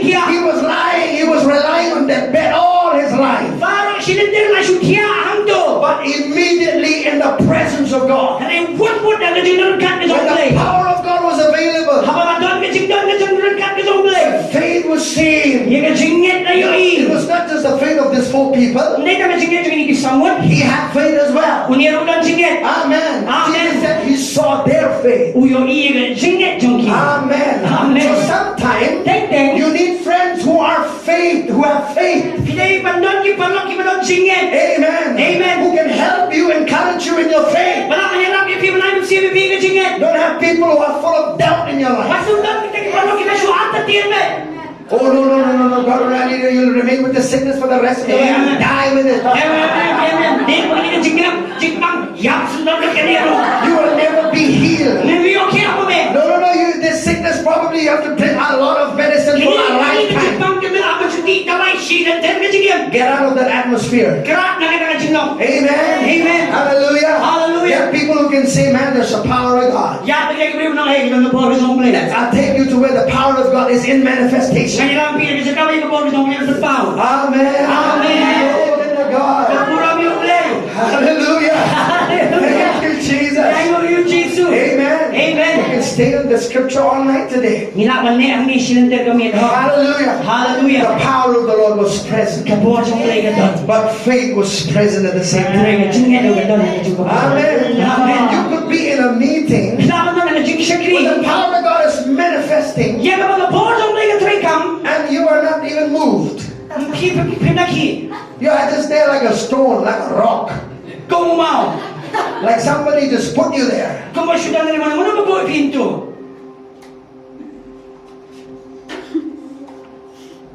He was lying, he was relying on that bed all his life. Baroh shi lynter la shu thiah hangto. But immediately in the presence of God, hynrei wut wut ha ka jingryngkat ka jong U Blei, when the power of God was available, haba la don ka jingdon ka jingryngkat ka jong U Blei, faith was seen. Ïa ka jingngeit la ïohi. It was not just the faith of these four people. Ym dei tang ka jingngeit jong kine ki saw ngut. He had faith as well. Une ruh u don jingngeit. Amen. Amen. Jesus said he saw their faith. U ïohi ïa ka jingngeit jong ki. Amen. Amen. So sometimes, teng teng, you need friends who are faith, who have faith. Phi dei ban don ki paralok kiba don jingngeit. Amen. Amen. Who can help you, encourage you in your faith. Ba lah ban ïarap ïa phi, ban ai mynsiem ïa phi ha ka jingngeit. Don't have people who are full of doubt in your life. Wat ym don kita ki paralok kiba shu artatien beit. Oh, no, no, no, no, no. God will not lead you. You'll remain with the sickness for the rest of your life and die with it. Amen, amen, amen. Dei ba kane ka jingïap jingpang ïap sngewdon lut kane ruh. You will never be healed. Ngim ïoh khiah beit. No, no, no. You, this sickness, probably you have to drink a lot of medicine for a lifetime. Kane ka jingpang ka mih la ban shu dih dawai shi lynter ka jingïap. Get out of that atmosphere. Khrat na kata ka jinglong. Amen. Amen. Hallelujah. Hallelujah. There are people who can say, "Man, there's a power of God." Ïa, bad ki briew nong, hei, don ka bor ka jong U Blei. I'll take you to where the power of God is in manifestation. Ngan ïalam phi ïa ka jaka ba ka bor ka jong U Blei ka pynpaw. Amen. Amen. Glory to God. Ka burom ïa U Blei. Hallelujah. Hallelujah. Thank you, Jesus. Thank you, Jesus. Amen. Amen. We can stay on the scripture all night today. Ngi lah ban neh hangne shi lynter ka miet. Hallelujah. Hallelujah. The power of the Lord was present. Ka bor jong U Blei ka don. But faith was present at the same time. Hynrei ka jingngeit ka don ha kajuh ka por. Amen. Amen. You could be in a meeting, phi lah ban don ha ka jingshakri, where the power of God is manifesting, ïa kaba ka bor jong U Blei ka trei kam, and you are not even moved. Phi, phi, phi, phi, phi. You are just there like a stone, like a rock. Kum u maw. Like somebody just put you there. Kumba shu don uno uno uba buh ïa phi hangto.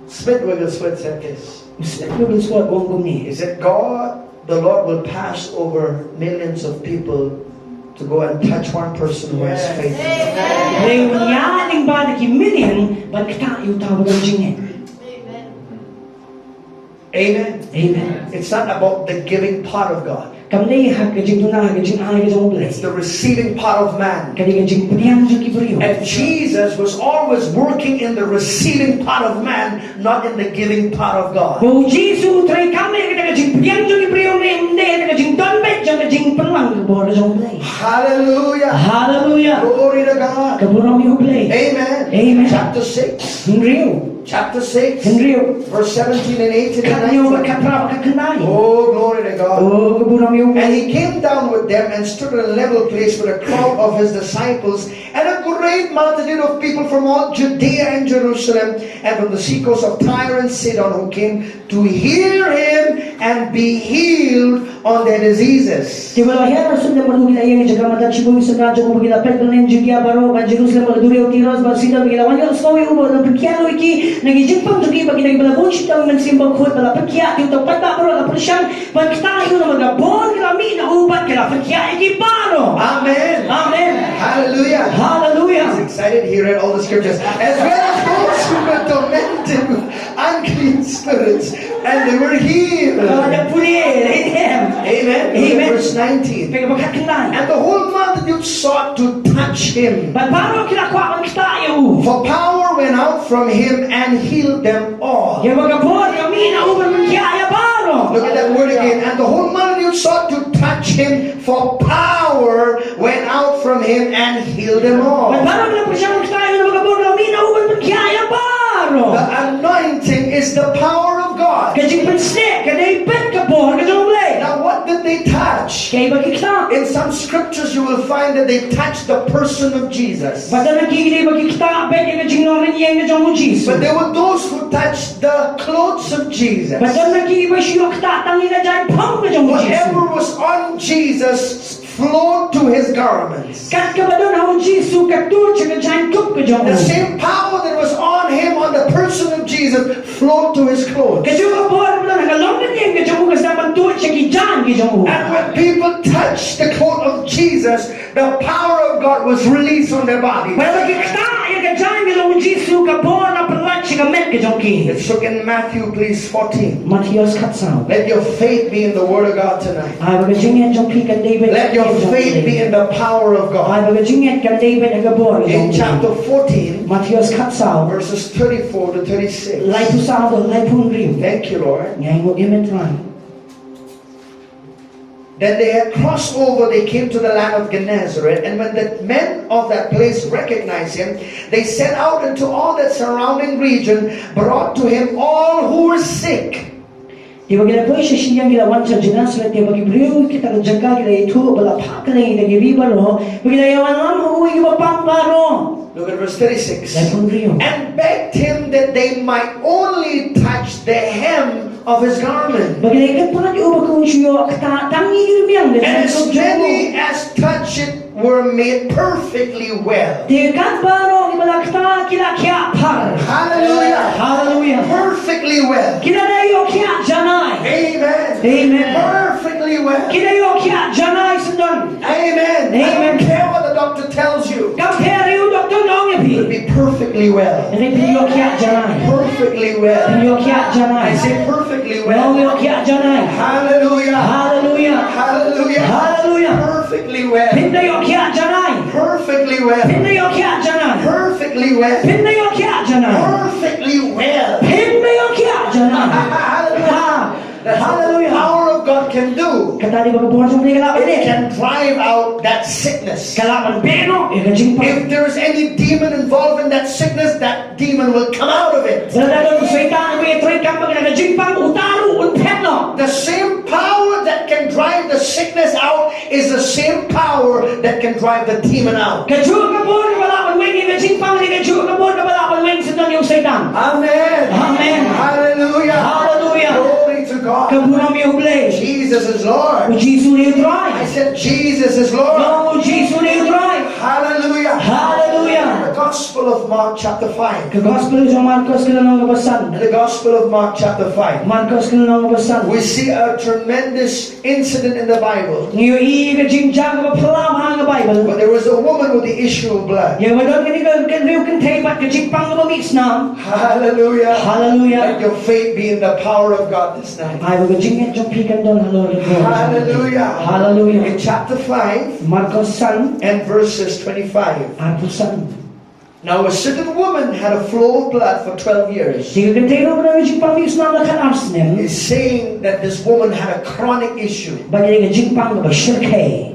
Smith Wigglesworth said this. Smith Wigglesworth u ong kumne. He said, "God, the Lord will pass over millions of people to go and touch one person who has faith." Hynrei un ïaid lyngba da ki million ban ktah ïa uta uba don jingngeit. Amen. Amen. It's not about the giving part of God. Kam dei ha ka jingduna, ha ka jingai ka jong U Blei. It's the receiving part of man. Ka dei ka jingpdiang jong ki briew. And Jesus was always working in the receiving part of man, not in the giving part of God. Ba U Jisu u trei kam ha kata ka jingpdiang jong ki briew, ym dei ha ka jingdon beit jong ka jingpynlang ka bor jong U Blei. Hallelujah. Hallelujah. Glory to God. Ka burom ïa U Blei. Amen. Amen. Chapter six. Hynriew. Chapter six, hynriew, verse seventeen and eighteen and nineteen. Khathynñiew, khatphra, khatkhyndai. Oh, glory to God. Oh, ka burom ïa U Blei. And he came down with them and stood at a level place with a crowd of his disciples and a great multitude of people from all Judea and Jerusalem and from the seacoast of Tyre and Sidon, who came to hear him and be healed on their diseases. Te u la hiar ha suk lem bad u, ki la ïeng ha ka jaka madan shibun ki synran jong u, bad ki la peit bad leit na Judia baroh bad Jerusalem bad ka duriaw Tirus bad Sidon, bad ki la wan ïohsngew ïa u bad u la pynkhiah ïa ki na ki jingpang jong ki bad kine kiba la bun shiteng mynsiem bakhuid bad la pynkhiah. Te uta u paidbah baroh la pyrshang ban ktah ïa u namar ka bor ka la mih na u bad ka la pynkhiah ïa ki baroh. Amen. Amen. Hallelujah. Hallelujah. He's excited. He read all the scriptures. As well as those who were tormented with unclean spirits, and they were healed. Ka la pule, amen. Amen. Look at verse nineteen. Peit ka bynta khatkhyndai. And the whole multitude sought to touch him. Bad baroh ki la kwah ban ktah ïa u. For power went out from him and healed them all. Ïa ba ka bor ka mih na u ban pynkhiah ïa baroh. Look at that word again. And the whole multitude sought to touch him, for power went out from him and healed them all. Bad baroh ki la pyrshang ban ktah ïa u namar ka bor ka la mih na u ban pynkhiah ïa baroh. The anointing is the power of God. Ka jingpynsngew ka dei beit ka bor ka jong U Blei. Now, what did they touch? Kaei ba ki ktah? In some scriptures, you will find that they touched the person of Jesus. Bad don na ki, ki dei ba ki ktah beit ïa ka jinglong ïing ka jong U Jisu. But there were those who touched the clothes of Jesus. Bad don na ki ba shu ktah tang ïa ka jaiñphung ka jong U Jisu. Whatever was on Jesus flowed to his garments. Kat kaba don ha U Jisu ka tuid sha ka jaiñkup ka jong u. The same power that was on him, on the person of Jesus, flowed to his clothes. Kajuh ka bor kaba don ha ka long ka ïing ka jong u ka sdang ban tuid sha ki jaiñ ki jong u. And when people touched the coat of Jesus, the power of God was released on their body. Bad haba ki ktah ïa ka jaiñ ka jong U Jisu, ka bor la pynlait sha ka met ka jong ki. Let's look in Matthew, please, fourteen. Mathaios khatsaw. Let your faith be in the word of God tonight. Ai ba ka jingngeit jong phi kan dei beit. Let your faith be in the power of God. Ai ba ka jingngeit kan dei beit ha ka bor ka jong phi. In chapter fourteen, Mathaios khatsaw, verses thirty-four to thirty-six. Laiphew saw to laiphew hynriew. Thank you, Lord. Ngi ainguh ïa me Trai. Then they had crossed over, they came to the land of Gennesaret, and when the men of that place recognized him, they sent out into all that surrounding region, brought to him all who were sick. Te ba ki la poi sha shiliang ki la wan sha Gennesaret, te ba ki briew kita ka jaka ki la ïathuh ba la phah kylleng ïa kita ki ri baroh, ba ki la ïawan lam ha u ïa kiba pang baroh. Look at verse thirty-six. Laiphew hynriew. And begged him that they might only touch the hem of his garment. Ba ki la kyrpad ïa u ba kin shu ïoh ktah tang ïa i rmiang ka jong u. And as many as touched it were made perfectly well. Te kat baroh kiba la ktah ki la khiah phar. Hallelujah. Hallelujah. Perfectly well. Ki la ïoh khiah janai. Amen. Amen. Perfectly well. Ki la ïoh khiah janai syndon. Amen. Amen. I don't care what the doctor tells you. Kam pher ïa u doktor u ong ïa phi. You'll be perfectly well. Phin ïoh khiah janai. Perfectly well. Phin ïoh khiah janai. I say perfectly well. Ïoh khiah janai. Hallelujah. Hallelujah. Hallelujah. Hallelujah. Perfectly well. Phin ïoh khiah janai. Perfectly well. Phin ïoh khiah janai. Perfectly well. Phin ïoh khiah janai. Perfectly well. Phin ïoh khiah janai. Hallelujah. Ha. That's what the power of God can do. Kata dei ba ka bor jong U Blei ka lah ban leh. It can drive out that sickness. Ka lah ban beh noh ïa ka jingpang. If there is any demon involved in that sickness, that demon will come out of it. Lada don u Soitan uba trei kam bad ka jingpang, uta ruh un phet noh. The same power that can drive the sickness out is the same power that can drive the demon out. Kajuh ka bor kaba lah ban weng ïa ka jingpang, kajuh ka bor kaba lah ban weng syndon ïa u Soitan. Amen. Amen. Hallelujah. Hallelujah. Glory to God. Ka burom ïa U Blei. Jesus is Lord. U Jisu u dei u Trai. I said, "Jesus is Lord." Nga ong, U Jisu u dei u Trai. Hallelujah. Hallelujah. The Gospel of Mark chapter five. Ka Gospel jong u Markos ka lynnong kaba san. In the Gospel of Mark chapter five, Markos ka lynnong kaba san. We see a tremendous incident in the Bible. Ngi ïohi ïa ka jingjia kaba phyllaw ha ka Baibl. But there was a woman with the issue of blood. Ïa kaba don kane ka kynriw kynthei bad ka jingpang kaba mih snam. Hallelujah. Hallelujah. Let your faith be in the power of God this night. Ai ba ka jingngeit jong phi kan don halor ka bor. Hallelujah. Hallelujah. In chapter five, Markos san, and verses twenty-five. Arphew san. Now a certain woman had a flow of blood for twelve years. Te ka kynthei ruh kaba don ka jingpang mih snam la khatar snem. Is saying that this woman had a chronic issue. Ba ka dei ka jingpang kaba shyrkhei.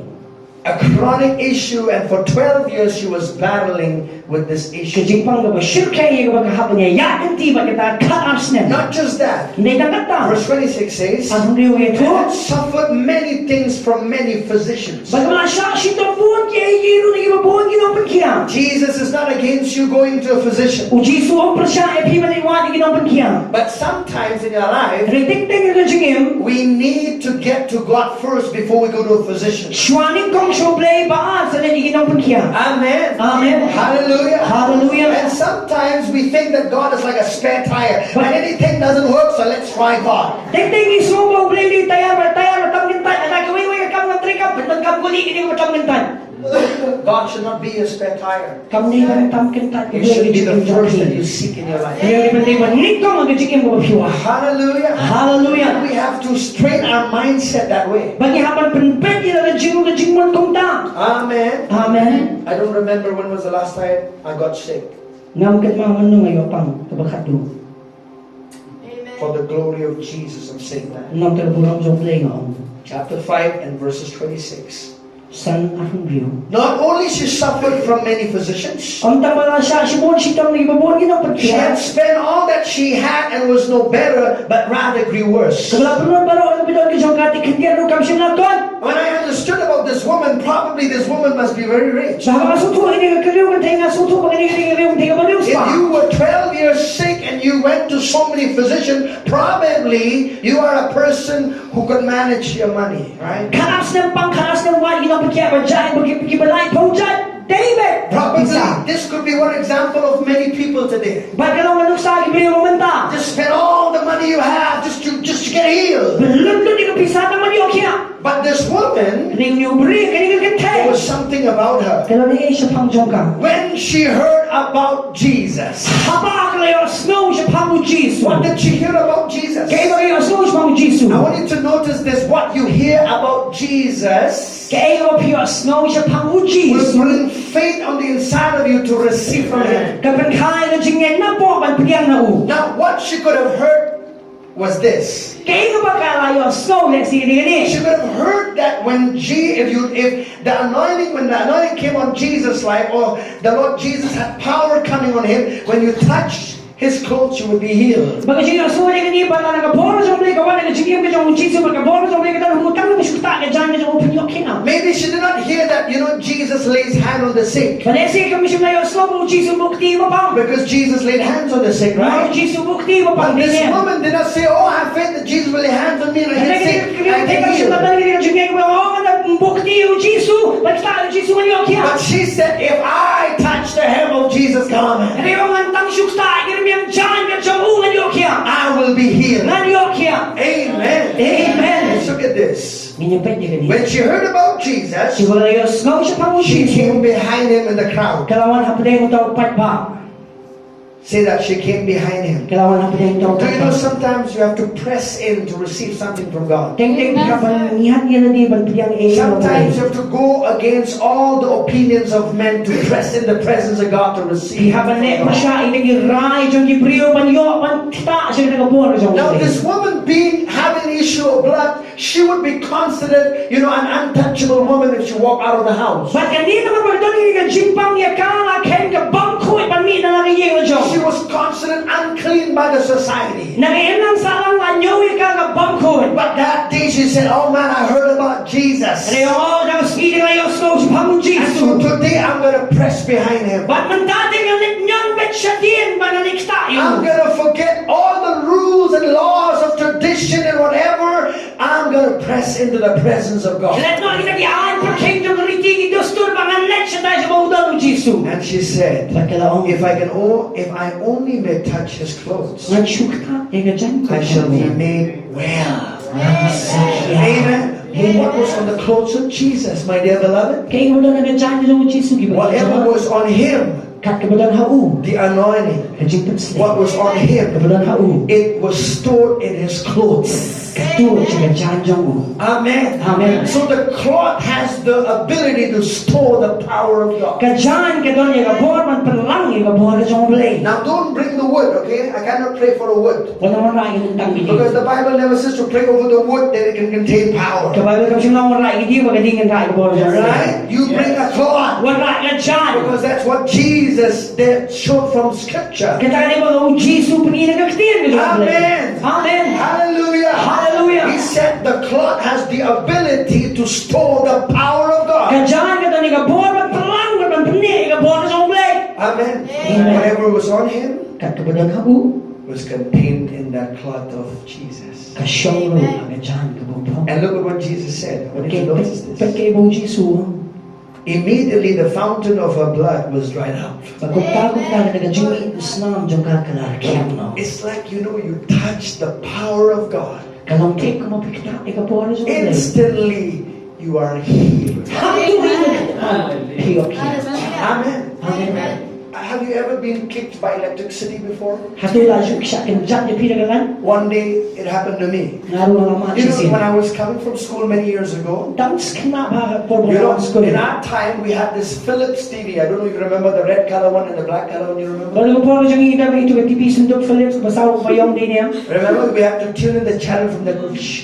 A chronic issue, and for twelve years she was battling with this issue. Ka jingpang kaba shyrkhei ïa kaba ka hap ban ïaid lynti bad kata khatar snem. Not just that. Ym dei tang kata. Verse twenty-six says, Arphew hynriew ïathuh, and had suffered many things from many physicians. Bad kaba la shah shitom bun kiei ruh na kiba bun ki nongpynkhiah. Jesus is not against you going to a physician. U Jisu um pyrshah ïa phi ban leit wad ïa ki nongpynkhiah. But sometimes in your life, hynrei teng teng ha ka jingim, we need to get to God first before we go to a physician. Shuwa nyngkong sha U Blei, ba ar sa leit ïa ki nongpynkhiah. Amen. Amen. Hallelujah. Hallelujah. And sometimes we think that God is like a spare tire. When anything doesn't work, so let's try God. Teng teng ngi sngew ba U Blei u dei u tayar, ba tayar ba tam kyntait, lada kawei kawei ka kam kam trei kam, pynban kam kuli kine ba tam kyntait. God should not be a spare tire. Kam dei ban tam kyntait. It should be the first that you seek in your life. Hynrei u dei ban dei ba nyngkong ha ka jingim kaba phi wad. Hallelujah. Hallelujah. We have to train our mindset that way. Ba ngi hap ban pynbeit ïa la ka jing, ka jingmut kumta. Amen. Amen. I don't remember when was the last time I got sick. Ngam kynmaw mano nga ïoh pang kaba khatduh. For the glory of Jesus, I'm saying that. Namar ka burom jong U Blei nga ong. Chapter five and verses twenty-six. San, arphew hynriew. Not only she suffered from many physicians, ym tang ba la shah shibun shitom na kiba bun ki nongpynkhiah. She had spent all that she had and was no better, but rather grew worse. Kaba la pynlut baroh kaba don ka jong ka, te khyndiat ruh kam shym la kot. When I understood about this woman, probably this woman must be very rich. Haba nga sngewthuh ïa kane ka kynriw kynthei, nga sngewthuh ba kane ka dei ka kynriw kynthei kaba riewspah. If you were twelve years sick and you went to so many physicians, probably you are a person who could manage your money, right? Khatar snem pang, khatar snem wad, ki nongpynkhiah ba jait, ba ki, kiba laiphew jait. David. Probably, this could be one example of many people today. Bad ka long ka nuksa ki briew mynta. Just spend all the money you have just to, just to get healed. Lut lut ïa ka pisa tang ban ïoh khiah. But this woman, kane ka briew, kane ka kynthei, there was something about her. Ka long ei shaphang jong ka. When she heard about Jesus, haba ka la ïohsngew shaphang u Jisu. What did she hear about Jesus? Kaei ba ka ïohsngew shaphang u Jisu? I want you to notice this. What you hear about Jesus Kaei kaba phi ïohsngew shaphang u Jisu will bring faith on the inside of you to receive from Him. Ka pynkhie ïa ka jingngeit napoh ban pdiang na u. Now, what she could have heard was this. Kaei kaba ka la ïohsngew lehse ïa kane. She could have heard that when Je- if you if the anointing when the anointing came on Jesus' life, or the Lord Jesus had power coming on him, when you touch his clothes, you will be healed. Ba ka jingïohsngew ïa kane ba lada ka bor jong U Blei ka wan ha ka jingim ka jong u Jisu, ba ka bor jong U Blei ka don ha u, tang ba shu ktah ka jaiñ ka jong u phin ïoh khiah. Maybe she did not hear that, you know, Jesus lays hand on the sick. Balei seh kam shym la ïohsngew ba u Jisu buh kti ba pang? Because Jesus laid hands on the sick, right? Ba u Jisu buh kti ba pang. But this woman did not say, "Oh, I have faith that Jesus will lay hands on me and I get sick, I get healed." Ka jingïohsngew ka jingïohsngew ba, oh, ngan buh kti ïa u Jisu, ba ktah ïa u Jisu ngan ïoh khiah. But she said, "If I touch the hem of Jesus' garment, Hynrei ngan tang shu ktah ïa ka rmiang jaiñ ka jong u ngan ïoh khiah. I will be healed." Ngan ïoh khiah. Amen. Amen. Let's look at this. Ngin ïa peit ïa kane. When she heard about Jesus, haba ka la ïohsngew shaphang u Jisu, she came behind him in the crowd. Ka la wan hapdeng uta u paidbah. Say that, she came behind him. Ka la wan hapdeng uta u paidbah. Do you know sometimes you have to press in to receive something from God? Teng teng phi hap ban ñiad ïa lade ban pdiang ei ei. Sometimes you have to go against all the opinions of men to press in the presence of God to receive from God. Phi hap ban leh pyrshah ïa ki rai jong ki briew ban ïoh ban ktah sha ka bor jong u. Now this woman being having an issue of blood, she would be considered, you know, an untouchable woman if she walked out of the house. Bad kane namar ba ka don ïa ka jingpang ïa ka la kheiñ ka bym khuid ban mih na la ka ïing la jong. She was considered unclean by the society. Na ka imlang sahlang la ñiew ïa ka ka bym khuid. But that day she said, "Oh man, I heard about Jesus. Hynrei oh, da ka sngi te nga la ïohsngew shaphang u Jisu. And so today I'm gonna press behind him. Bad mynta te ngan leit ñion beit shadien bad ngan leit ktah ïa u. I'm gonna forget all the rules and laws of tradition and whatever. I'm gonna press into the presence of God." Ngan leit noh ïa kita ki aiñ pyrkhing jong ka riti ki dustur bad ngan leit shatai shaba u don u Jisu. And she said, bad ka la ong, "If I can o- if I only may touch his clothes, ngan shu ktah ïa ka jaiñ ka jong u, I shall be made well." Ngan sa shai. Amen. Amen. What was on the clothes of Jesus, my dear beloved? Kaei kaba don ha ka jaiñ ka jong u Jisu, ki ba whatever was on him, kat kaba don ha u, the anointing, ka jingpynshlur, what was on him, kaba don ha u, it was stored in his clothes. Ka tuh sha ka jaiñ jong u. Amen. Amen. So the cloth has the ability to store the power of God. Ka jaiñ ka don ïa ka bor ban pynlang ïa ka bor ka jong U Blei. Now don't bring the wood, okay? I cannot pray for a wood. Wat nym wanrah ïa ki tang ki dieng. Because the Bible never says to pray over the wood that it can contain power. Ka Baibl kam shym la wanrah ïa ki dieng ba ka dieng kan rah ïa ka bor jong U Blei. Right? You bring a cloth. Wanrah ïa ka jaiñ. Because that's what Jesus did, showed from scripture. Kata ka dei ba u Jisu u pyni na ka ktien ka jong U Blei. Amen. Amen. Hallelujah. Hallelujah. He said the cloth has the ability to store the power of God. Ka jaiñ ka don ïa ka bor ban pynlang bad ban pynneh ïa ka bor ka jong U Blei. Amen. Amen. Whatever was on him, kat kaba don ha u, was contained in that cloth of Jesus. Ka shong ruh ha ka jaiñ kaba u phong. And look at what Jesus said. I want you to notice this. Peit, peit kaei ba u Jisu u ong. Immediately the fountain of her blood was dried up. Bad kumta kumta kata ka jingmih dusnam jong ka ka la rkhiang noh. It's like, you know, you touch the power of God. Ka long thik kumba phi ktah ïa ka bor jong U Blei. Instantly, you are healed. Haduh ïa ka kynhun phi ïoh khiah. Amen. Amen. Have you ever been kicked by electricity before? Hato la ju shah kynjat ïa phi da ka lait? One day it happened to me. Nga ruh nga la mad shisien. You know, when I was coming from school many years ago, tang khynnah bha por ba nga wan skul. You know, in our time we had this Philips T V. I don't know if you remember the red color one and the black color one, you remember? Bad ha ka por ka jong ngi ngi don ïa kito ki T V synduk Philips ba saw ba ïong dei ne em. Remember, we had to tune in the channel from the,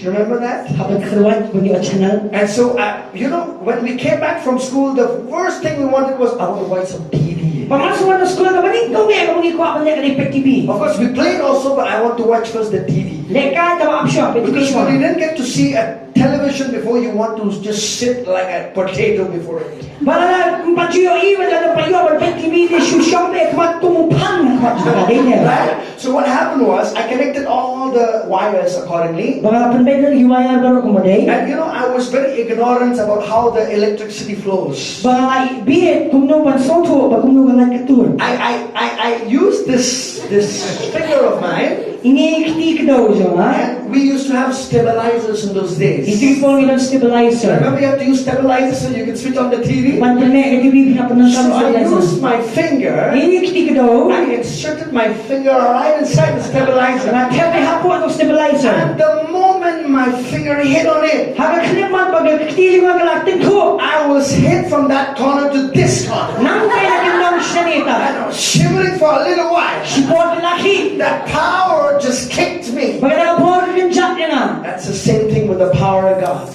remember that? Hap ban kyrwat ban ïoh channel. And so, uh, you know, when we came back from school, the first thing we wanted was, "I want to watch some T V." Pynban shu wan na skul, kaba nyngkong eh kaba ngi kwah ban leh ka dei peit T V. Of course, we played also, but I want to watch first the T V. Lehkai, tang ba ap shuwa, peit T V shuwa. Because when you didn't get to see a television before, you want to just sit like a potato before it. Ba lada ym pat ju ïohi, ba lada ym pat ïohi ban peit T V, te shu shong beit khmat kum u phang, khmat shu ka dei ne. Right? So what happened was, I connected all the wires accordingly. Ba nga la pynbeit ïa ki wire baroh kumba dei. And you know, I was very ignorant about how the electricity flows. Ba nga la bieit kumno ban sngewthuh ba kumno ka light ka tuid. I, I, I, I used this, this finger of mine. Ine i kti kdew jong nga. And we used to have stabilizers in those days. Ine i por ngi don stabilizer. Remember, you have to use stabilizers so you can switch on the T V. Ban pynmih ka T V phi hap ban don stabilizer. So I used my finger. Ine i kti kdew. I inserted my finger right inside the stabilizer. Nga thep ïa hapoh ka stabilizer. And the moment my finger hit on it, ha ka khyllipmat ba ka kti jong nga ka la tyngkhuh, I was hit from that corner to this corner. Nangta na ka kyndong shane ta. And I was shivering for a little while. Shipor ka la khih. That power just kicked me. Ba kata ka bor ka kynjat ïa nga. That's the same thing with the power of God.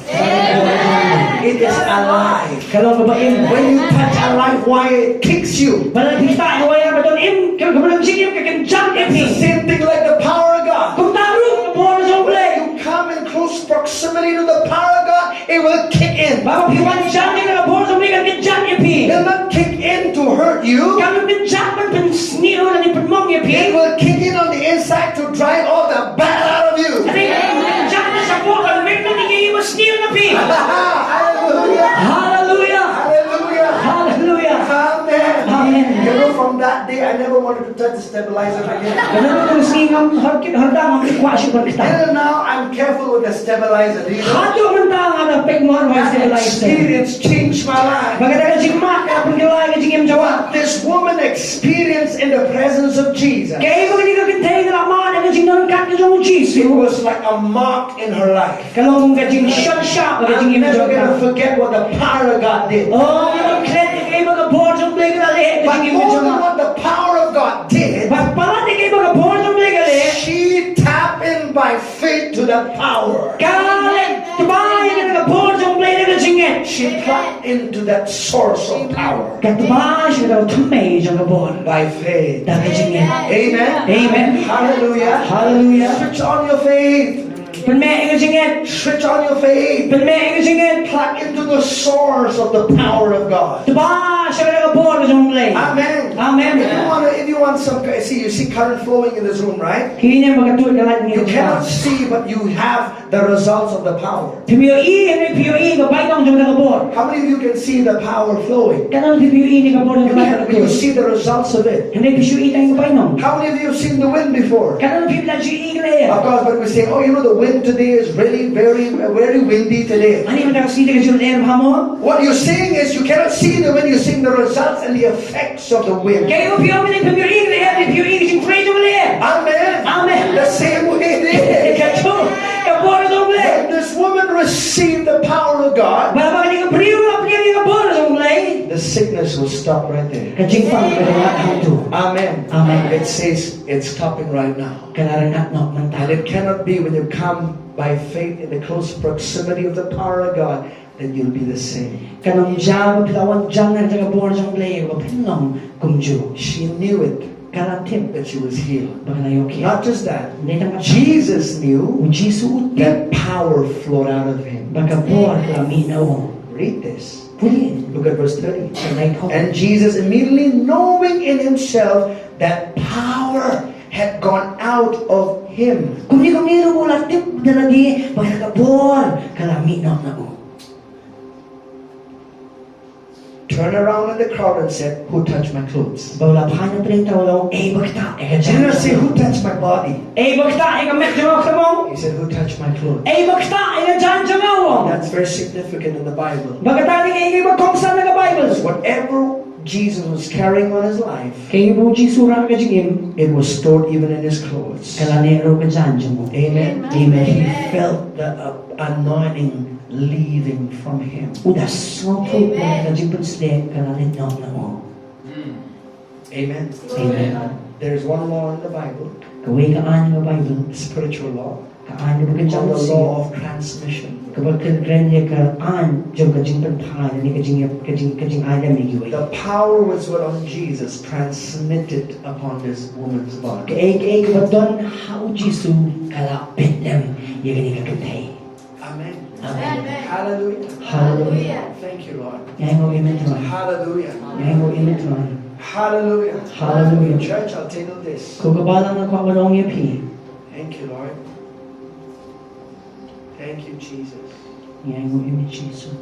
It is alive. Ka long kaba im. When you touch a live wire, it kicks you. Ba lada phi ktah ïa ka wire ba don im, ka, kaba don jingim, ka kynjat ïa phi. It's the same thing like the power of God. Kumta ruh ka bor jong U Blei. When you come in close proximity to the power of God, it will kick in. Ba haba phi wan jan ïa ka bor jong U Blei, ka kynjat ïa phi. It will not kick in to hurt you. Kam kynjat ban pynsniew lane pynmong ïa phi. It will kick in on the inside to drive all the bad out of you. Hynrei ka kynjat na shapoh ban weng ïa kiei kiei ba sniew na phi. Hallelujah. Hallelujah. Hallelujah. Hallelujah. Amen. Amen. You know, from that day, I never wanted to touch the stabilizer again. Kane ka sngi ngam hor kit hor da, ngam kwah shuh ban ktah. Till now, I'm careful with the stabilizer. Do you know? Haduh mynta nga da peit mo ha stabilizer. That experience changed my life. Ba kata ka jingmad ka pynkylla ïa ka jingim jong nga. What this woman experienced in the presence of Jesus, kaei ba kane ka kynthei ka la mad ha ka jingdon ryngkat ka jong U Jisu, it was like a mark in her life. Ka long kum ka jingshon shap ha ka jingim jong ka. I'm never gonna forget what the power of God did. Oh, ngam klet ïa kaei ba ka bor jong U Blei ka la leh ha ka jingim jong nga. But more than what the power of God did, bad palat ïa kaei ba ka bor jong U Blei ka leh, she tapped in by faith to that power. Ka leit tba ïa kata ka bor jong U Blei da ka jingngeit. She plugged into that source of power. Ka tba sha kata ka thymmei jong ka bor. By faith. Da ka jingngeit. Amen. Amen. Hallelujah. Hallelujah. Switch on your faith. Pynmih ïa ka jingngeit. Switch on your faith. Pynmih ïa ka jingngeit. Plug into the source of the power of God. Tba sha kata ka bor ka jong U Blei. Amen. Amen. If you want, if you want some, see, you see current flowing in this room, right? Ki ïohi ne em ba ka tuid ka light hangne? You cannot see, but you have the results of the power. Phim ïohi, hynrei phi ïohi ka bainong jong kata ka bor. How many of you can see the power flowing? Katno phi ïohi ïa ka bor jong U Blei ka tuid? You can, but you see the results of it. Hynrei phi shu ïohi tang ïa ka bainong. How many of you have seen the wind before? Katno phi la ju ïohi ïa ka lyer? Of course, but we say, "Oh, you know, the wind today is really very, very windy today." Ani mynta ka sngi te ka jur lyer bha mo. What you're seeing is you cannot see the wind, you're seeing the results and the effects of the wind. Kaei kaba phi ïohi, phim ïohi ïa ka lyer, phi ïohi ïa ka jingtrei jong ka lyer. Amen. Amen. The same way it is. Katno ka bor jong U Blei. When this woman received the power of God, ba haba kane ka briew ka la pdiang ïa ka bor jong U Blei, the sickness will stop right there. Ka jingpang ka dang ngat hangto. Amen. Amen. It says it's stopping right now. Ka la ngat noh mynta. And it cannot be when you come by faith in the close proximity of the power of God, then you'll be the same. Kan ym jia ba phi la wan jan na ka bor jong U Blei ba phin long kumjuh. She knew it. Ka la tip. That she was healed. Ba ka la ïoh khiah. Not just that. Hynrei tang kata, Jesus knew, U Jisu u tip, that power flowed out of him. Ba ka bor ka la mih na u. Read this. Pule. Look at verse thirty. Ka la ïoh. And Jesus, immediately knowing in himself that power had gone out of him. Kumne kumne ruh u la tip da lade ba ka bor ka la mih noh na u. Turned around in the crowd and said, "Who touched my clothes?" Ba u la phai na pdeng ta u la ong, "Ei ba ktah ïa ka jan jong nga?" Didn't say, "Who touched my body?" Ei ba ktah ïa ka met jong nga, u ong. He said, "Who touched my clothes?" Ei ba ktah ïa ka jan jong nga, u ong. That's very significant in the Bible. Ba kata ka dei kaei ba kongsan na ka Bible. Whatever Jesus was carrying on his life, kaei ba U Jisu u rah ha ka jingim, it was stored even in his clothes. Ka la neh ruh ha ka jan jong u. Amen. Amen. He felt the, uh, anointing leaving from him. U da sngewthuh ba ka jingpynshlur ka la leit noh na u. Amen. Amen. There is one law in the Bible. Kawei ka aiñ ha ka Bible. Spiritual law. Ka aiñ ba ka jam, the law of transmission, kaba kren ïa ka aiñ jong ka jingpynphai ne ka jing, ka jing, ka jingai lem ïa kiwei. The power was what on Jesus transmitted upon this woman's body. Kaei kaei kaba don ha u Jisu ka la pynlem ïa kane ka kynthei. Amen. Amen. Hallelujah. Hallelujah. Thank you, Lord. Ïa ngo ïa me Trai. Hallelujah. Ïa ngo ïa me Trai. Hallelujah. Hallelujah. Church, I'll tell you this. Ko ka balang, nga kwah ban ong ïa phi. Thank you, Lord. Thank you, Jesus. Ïa ngo ïa me Jisu.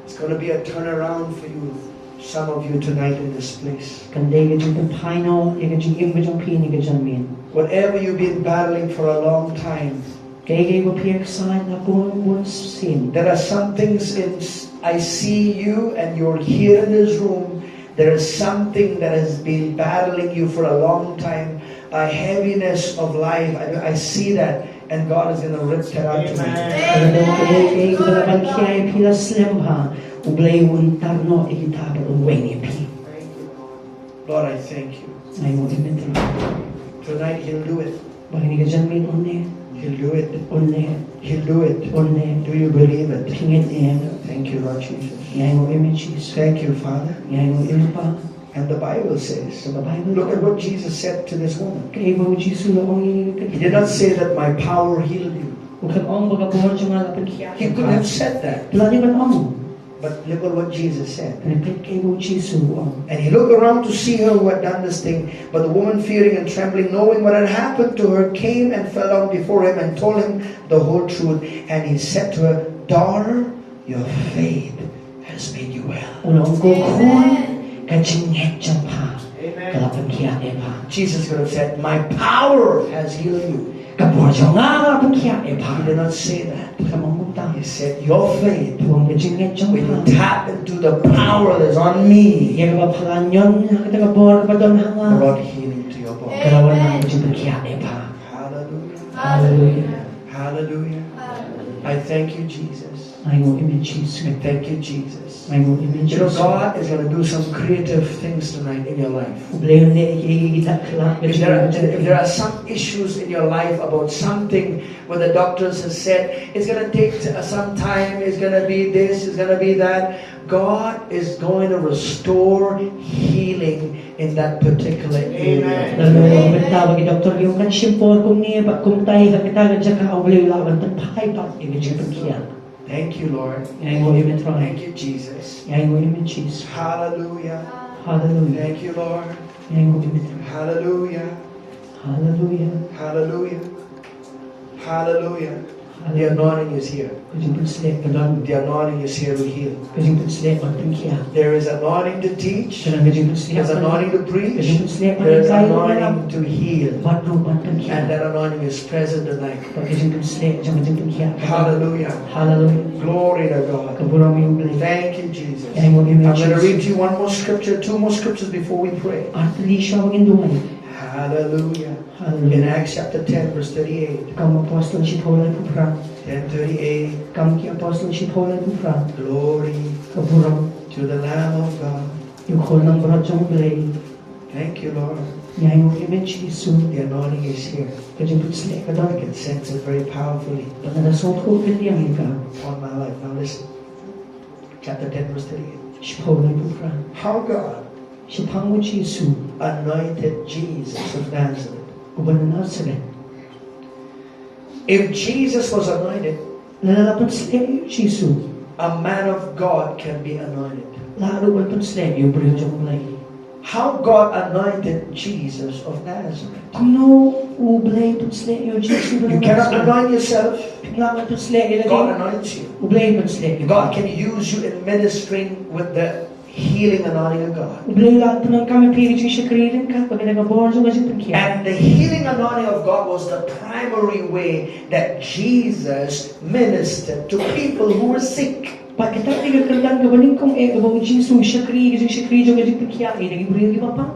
It's going to be a turnaround for you, some of you tonight in this place. Kan dei ka jingpynphai noh ïa ka jingim ka jong phi ha kane ka janmiet. Whatever you've been battling for a long time, kaei kaei ba phi ïa ksaid la bun bun sien. There are some things in, I see you and you're here in this room. There is something that has been battling you for a long time, a heaviness of life. I, I see that, and God is going to rip that out tonight. Amen. Ka dei kaei kaei kaba la ban khia ïa phi la slem bha, U Blei un tar noh ïa kita bad un weng ïa phi. Lord, I thank you. Ïa ngo ïa me Trai. Tonight He'll do it. Ba ha kane ka janmiet un leh. He'll do it. Un leh. He'll do it. Un leh. Do you believe it? Phi ngeit ne em? Thank you, Lord Jesus. Ïa ngo ïa me Jisu. Thank you, Father. Ïa ngo ïa me Pa. And the Bible says, ka Baibl, look at what Jesus said to this woman. Kaei ba u Jisu u la ong ïa kane ka kynthei. He did not say that my power healed you. U khlem ong ba ka bor jong nga la pynkhiah ïa pha. He could have said that. U la dei ban ong. But look at what Jesus said. Hynrei peit kaei ba u Jisu u ong. And he looked around to see her who had done this thing. But the woman, fearing and trembling, knowing what had happened to her, came and fell down before him and told him the whole truth. And he said to her, "Daughter, your faith has made you well." U la ong, ko khun, ka jingngeit jong pha ka la pynkhiah ïa pha. Jesus could have said, "My power has healed you." Ka bor jong nga ka la pynkhiah ïa pha. He did not say that. U khlem ong kumta. He said, "Your faith, u ong, ka jingngeit jong pha, when you tap into the power that's on me, ïa kaba pha la ñion ha kata ka bor kaba don ha nga, brought healing to your body." Ka la wanrah ka jingpynkhiah ïa pha. Hallelujah. Hallelujah. Hallelujah. I thank you, Jesus. Ïa ngo ïa me Jisu. I thank you, Jesus. Ïa ngo ïa me Jisu. You know, God is going to do some creative things tonight in your life. U Blei un leh ïa ki, ïa ki dak khlad. If there are, if there are some issues in your life about something where the doctors have said it's going to take, uh, some time, it's going to be this, it's going to be that, God is going to restore healing in that particular area. Amen. Lano mynta ba ki doktor ki ong kan shim por kumne bad kumtai ha kata ka jaka, U Blei u lah ban pynphai pat ïa ka jingpynkhiah. Thank you, Lord. Ïa ngo ïa me Trai. Thank you, Jesus. Ïa ngo ïa me Jisu. Hallelujah. Hallelujah. Thank you, Lord. Ïa ngo ïa me Trai. Hallelujah. Hallelujah. Hallelujah. Hallelujah. Hallelujah. The anointing is here. Ka jingpynshlur ka don. The anointing is here to heal. Ka jingpynshlur ban pynkhiah. There is anointing to teach. Ka don ka jingpynshlur. There's anointing to preach. Ka jingpynshlur ban hikai. There's anointing to heal. Bad ruh ban pynkhiah. And that anointing is present tonight. Bad ka jingpynshlur jong ka jingpynkhiah. Hallelujah. Hallelujah. Glory to God. Ka burom ïa U Blei. Thank you, Jesus. Ïa ngo ïa me Jisu. I'm gonna read to you one more scripture, two more scriptures before we pray. Ar tylli shuwa ba ngin duwai. Hallelujah. Hallelujah. In Acts chapter ten, verse thirty-eight. Kam Apostol shiphew laiphew phra. Ten thirty-eight. Kam ki Apostol shiphew laiphew phra. Glory. Ka burom. To the Lamb of God. Ïa u Khun langbrot jong U Blei. Thank you, Lord. Ïa ngo ïa me Jisu. The anointing is here. Ka jingpynshlur ka don. I can sense it very powerfully. Bad nga da sngewthuh kylliang ïa ka. On my life. Now listen. Chapter ten, verse thirty-eight. Shiphew laiphew phra. How God Shaphang u Jisu. Anointed Jesus of Nazareth. Uba na Nasareth. If Jesus was anointed, lada la pynshlur ïa u Jisu, a man of God can be anointed. La ruh ban pynshlur ïa u briew jong U Blei. How God anointed Jesus of Nazareth. Kumno U Blei pynshlur ïa u Jisu na Nasareth. You cannot anoint yourself. Phim lah ban pynshlur ïa lade. God anoints you. U Blei pynshlur ïa phi. God can use you in ministering with the healing anointing of God. U Blei u lah pyndonkam ïa phi ha ka jingshakri ryngkat bad kata ka bor jong ka jingpynkhiah. And the healing anointing of God was the primary way that Jesus ministered to people who were sick. Bad kata ka dei ka kyrdan kaba nyngkong eh kaba u Jisu u shakri ha ka jingshakri jong ka jingpynkhiah ïa ki briew kiba pang.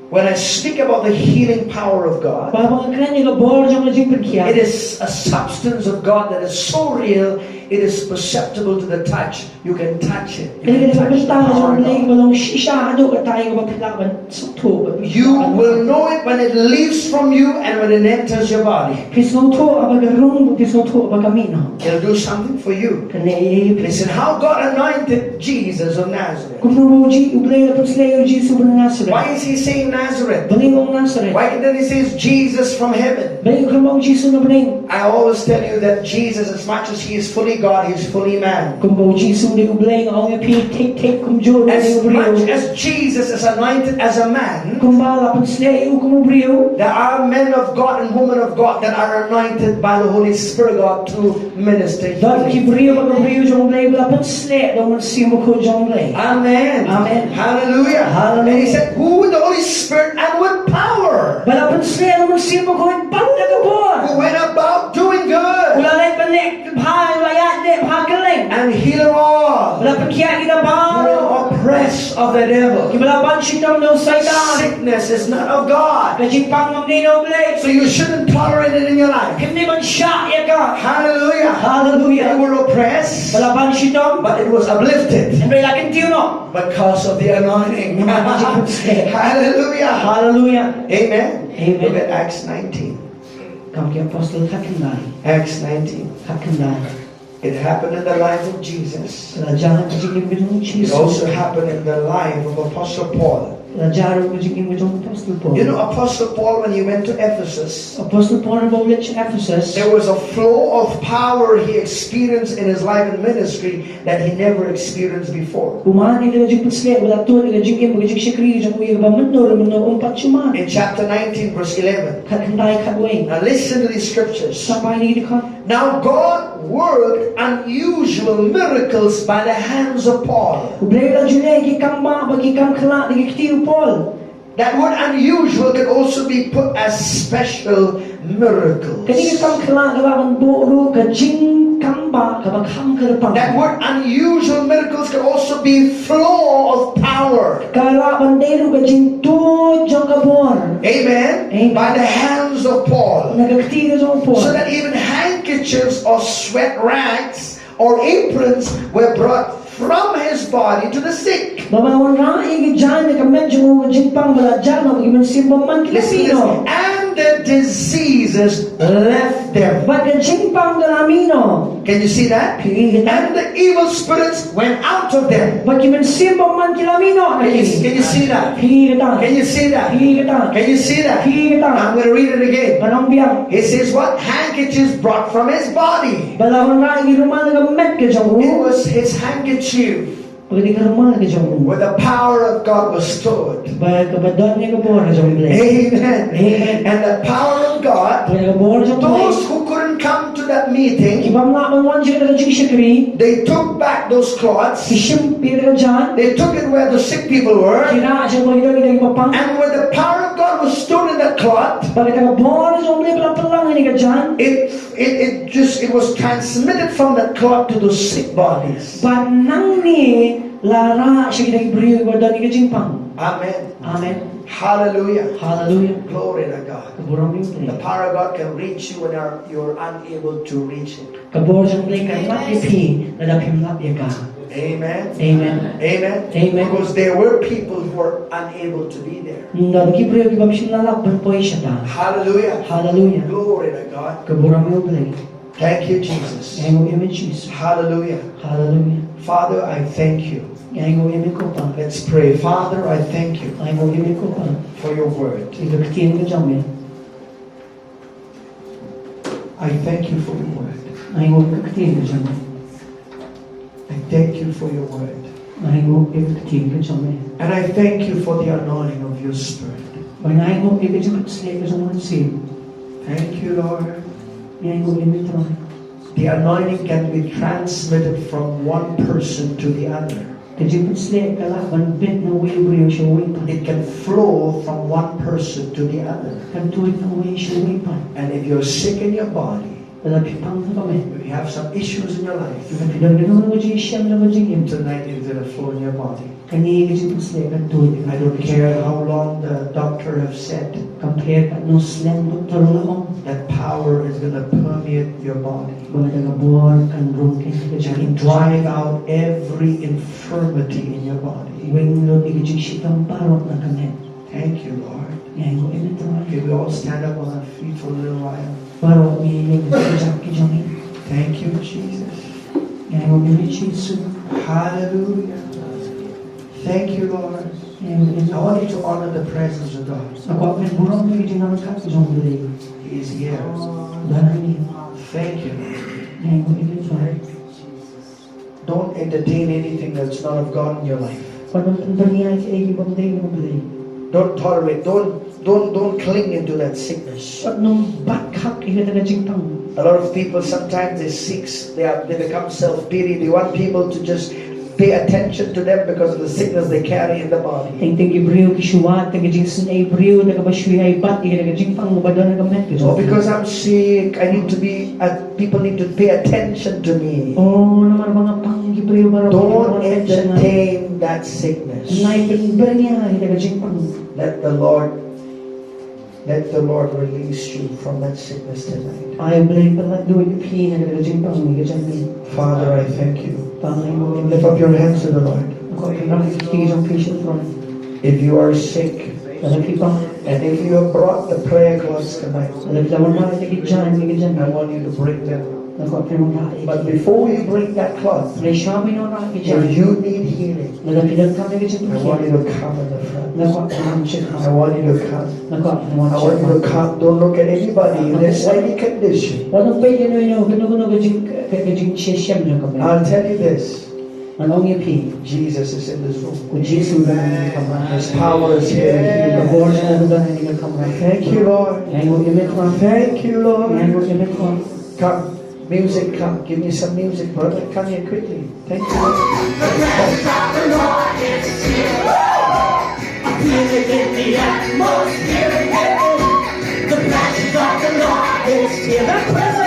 When I speak about the healing power of God, ba haba nga kren ïa ka bor jong ka jingpynkhiah, it is a substance of God that is so real, it is perceptible to the touch. You can touch it. You can touch the power of God. Ka bynta jong U Blei ba long shisha haduh katta ïa kaba phi lah ban sngewthuh. You will know it when it leaves from you and when it enters your body. Phi sngewthuh haba ka rung, phi sngewthuh haba ka mih noh. It'll do something for you. Kan leh ei ei ïa phi. Listen, how God anointed Jesus of Nazareth. Kumno ba U Ji-, U Blei u la pynsleh ïa U Jisu ba na Nasareth. Why is he saying Nazareth? Balei u ong Nasareth? Why didn't he say Jesus from heaven? Balei um ong Jisu na bneng? I always tell you that Jesus, as much as he is fully God, he is fully man. Kumba U Jisu u dei U Blei, nga ong ïa phi, thik thik kumjuh u dei u briew. As much as Jesus is anointed as a man, kumba la pynsleh ïa u kum u briew, there are men of God and women of God that are anointed by the Holy Spirit of God to minister healing. Don ki briew bad ki briew jong U Blei ba la pynsleh da U Mynsiem Bakhuid jong U Blei. Amen. Amen. Hallelujah. Hallelujah. And he said, who the Holy Spirit and with power. Ba la pynsleh da U Mynsiem Bakhuid bad da ka bor. Who went about doing good. U la leit ban leh bha, u la ïaid leh bha kylleng. And healing all. U la pynkhiah ïa kita baroh. Who were oppressed of the devil. Kiba la ban shitom da u Soitan. Sickness is not of God. Ka jingpang kam dei na U Blei. So you shouldn't tolerate it in your life. Phim dei ban shah ïa ka. Hallelujah. Hallelujah. They were oppressed, ba la ban shitom, but it was uplifted, hynrei la kyntiew noh, because of the anointing. Namar ka jingpynsleh. Hallelujah. Hallelujah. Amen. Amen. Look at Acts nineteen. Kam ki Apostol khatkhyndai. Acts nineteen. Khatkhyndai. It happened in the life of Jesus. La jia ha ka jingim ka jong U Jisu. It also happened in the life of Apostle Paul. La jia ruh ha ka jingim ka jong u Apostol Paul. You know, Apostle Paul, when he went to Ephesus, Apostol Paul haba u leit sha Ephesus, there was a flow of power he experienced in his life and ministry that he never experienced before. U man ïa ka jingpynsleh ba la tuid ïa ka jingim bad ka jingshakri jong u ïa kaba mynno ruh mynno um pat shu mad. In chapter nineteen, verse eleven. Khatkhyndai khatwei. Now listen to these scriptures. Sngap ïa kine ki dkhot. Now God worked unusual miracles by the hands of Paul. U Blei u la ju leh ki kambah bad ki kam khyllah da ki kti u Paul. That word unusual can also be put as special miracles. Kane ka kam khyllah ka lah ban buh ruh ka jingkambah kaba kham kyrpang. That word unusual miracles can also be flow of power. Ka lah ban dei ruh ka jingtuid jong ka bor. Amen. Amen. By the hands of Paul. Na ka kti ka jong u Paul. So that even handkerchiefs or sweat rags or aprons were brought from his body to the sick. Ba la wanrah ïa ki jaiñ na ka met jong u, ka jingpang ba la jah noh, bad ki mynsiem bymman ki la mih noh. Listen to this. And the diseases left them. Bad ka jingpang ka la mih noh. Can you see that? Phi i kata? And the evil spirits went out of them. Bad ki mynsiem bymman ki la mih noh. Can you, can you see that? Phi i kata? Can you see that? Phi i kata? Can you see that? Phi i kata? I'm gonna read it again. Ngan ong biang. He says what? Handkerchiefs brought from his body. Ba la wanrah ïa ki rumal na ka met ka jong u. It was his handkerchief. Ba ka dei ka rumal ka jong u. Where the power of God was stored. Ba kaba don ïa ka bor jong u Blei. Amen. Amen. And the power of God, ba ka bor jong u Blei, those who couldn't come to that meeting, ki bym lah ban wan sha kata ka jingshakri, they took back those cloths. Ki shim ïa kata ka jaiñ. They took it where the sick people were. Ki rah sha ba ki don, ki don kiba pang. And where the power of God was stored in that cloth, ba kata ka bor jong u Blei ba la pynlong ha kane ka jaiñ, it It, it just, it was transmitted from that cloth to those sick bodies. Bad nangne la rah sha kita ki briew kiba don ïa ka jingpang. Amen. Amen. Hallelujah. Hallelujah. Glory to God. Ka burom ïa u Blei. The power of God can reach you when you're, you're unable to reach it. Ka bor jong u Blei kan lap ïa phi lada phim lap ïa ka. Amen. Amen. Amen. Amen. Because there were people who were unable to be there. Nda ki briew ki bym shym la lap ban poi shata. Hallelujah. Hallelujah. Glory to God. Ka burom ïa u Blei. Thank you, Jesus. Nga ainguh ïa me Jisu. Hallelujah. Hallelujah. Father, I thank you. Nga ainguh ïa me ko Pa. Let's pray. Father, I thank you. Nga ainguh ïa me ko Pa. For your word. Ïa ka ktien ka jong me. I thank you for your word. Nga ainguh ïa ka ktien ka jong me. I thank you for your word. Nga ainguh ïa ka ktien ka jong me. And I thank you for the anointing of your spirit. Bad nga ainguh ïa ka jingpynshlur ka jong u Mynsiem. Thank you, Lord. Nga ainguh ïa me Trai. The anointing can be transmitted from one person to the other. Ka jingpynshlur ka lah ban bit na uwei u briew sha uwei pat. It can flow from one person to the other. Kan tuid na uwei sha uwei pat. And if you're sick in your body, Lada phi pang ha ka met. If you have some issues in your life, lada phi don kano kano ka jingshem ne ka jingim, tonight is gonna flow in your body. Kane ka jingpang sleh kan tuid. I don't care how long the doctor have said. Kam pher katno slem doktor u la ong. That power is gonna permeate your body. Ba da ka bor kan rung keiñ ka jingim. And drive out every infirmity in your body. Weng lut ïa ka jingshitom baroh na ka met. Thank you, Lord. Ngi ainguh ïa me Trai. Can we all stand up on our feet for a little while? Baroh ngin ïeng ki jong ngi. Thank you, Jesus. Ngi ainguh ïa me Jisu. Hallelujah. Thank you, Lord. Ngi ainguh ïa me. I want you to honor the presence of God. Nga kwah phin burom ïa ka jingïaid ka jong U Blei. He is here. U don hangne. Thank you, Lord. Ngi ainguh ïa me Trai. Don't entertain anything that's not of God in your life. Wat nym pynbyrngia ïa kiei kiei ki bym dei na U Blei. Don't tolerate, don't, don't, don't cling into that sickness. Wat nym bat khap ïa kata ka jingpang. A lot of people sometimes they seek, they are, they become self-pity. They want people to just pay attention to them because of the sickness they carry in the body. Teng teng ki briew ki shu wad ïa ka jingsnei briew da kaba shu ïai bat ïa kata ka jingpang ba don ha ka met ka jong. Oh, because I'm sick, I need to be at People need to pay attention to me. Oh, namar ba nga pang ki briew baroh. Don't entertain that sickness. Nai pynbyrngia ïa ka jingpang. Let the Lord, let the Lord release you from that sickness tonight. Ai U Blei pynlait duh ïa phi na ka jingpang ïa ka jong ngi. Father, I thank you. Father, I thank you. Lift up your hands to the Lord. Ko pynrang ïa ki jong phi sha U Trai. If you are sick, lada phi pang, and if you have brought the prayer cloths tonight, lada phi la wanrah ïa ki jaiñ, ïa ki jaiñ, I want you to bring them. Nga kwah phin wanrah ïa ki. But before you bring that cloth, lada phi wanrah ïa ki jaiñ, if you need healing, lada phi donkam ïa ka jingpynkhiah, I want you to come in the front. Nga kwah phin wan sha khmat. I want you to come. Nga kwah phin wan sha khmat. I want you to come. Don't look at anybody. If there's any condition, wat nym peit ïa uno uno, kano kano ka jing, ka, ka jingshem jong ka met. I'll tell you this. Ngan ong ïa phi. Jesus is in this room. U Jisu u don ha kane ka kamra. His power is here to heal. Ka bor jong u ka don ha kane ka kamra. Thank you, Lord. Ngi ainguh ïa me Trai. Thank you, Lord. Ngi ainguh ïa me Trai. Come, music, come. Give me some music, brother. Come here quickly. Thank you, Lord. The presence of the Lord is here. I feel it in the atmosphere. The presence of the Lord is here. The presence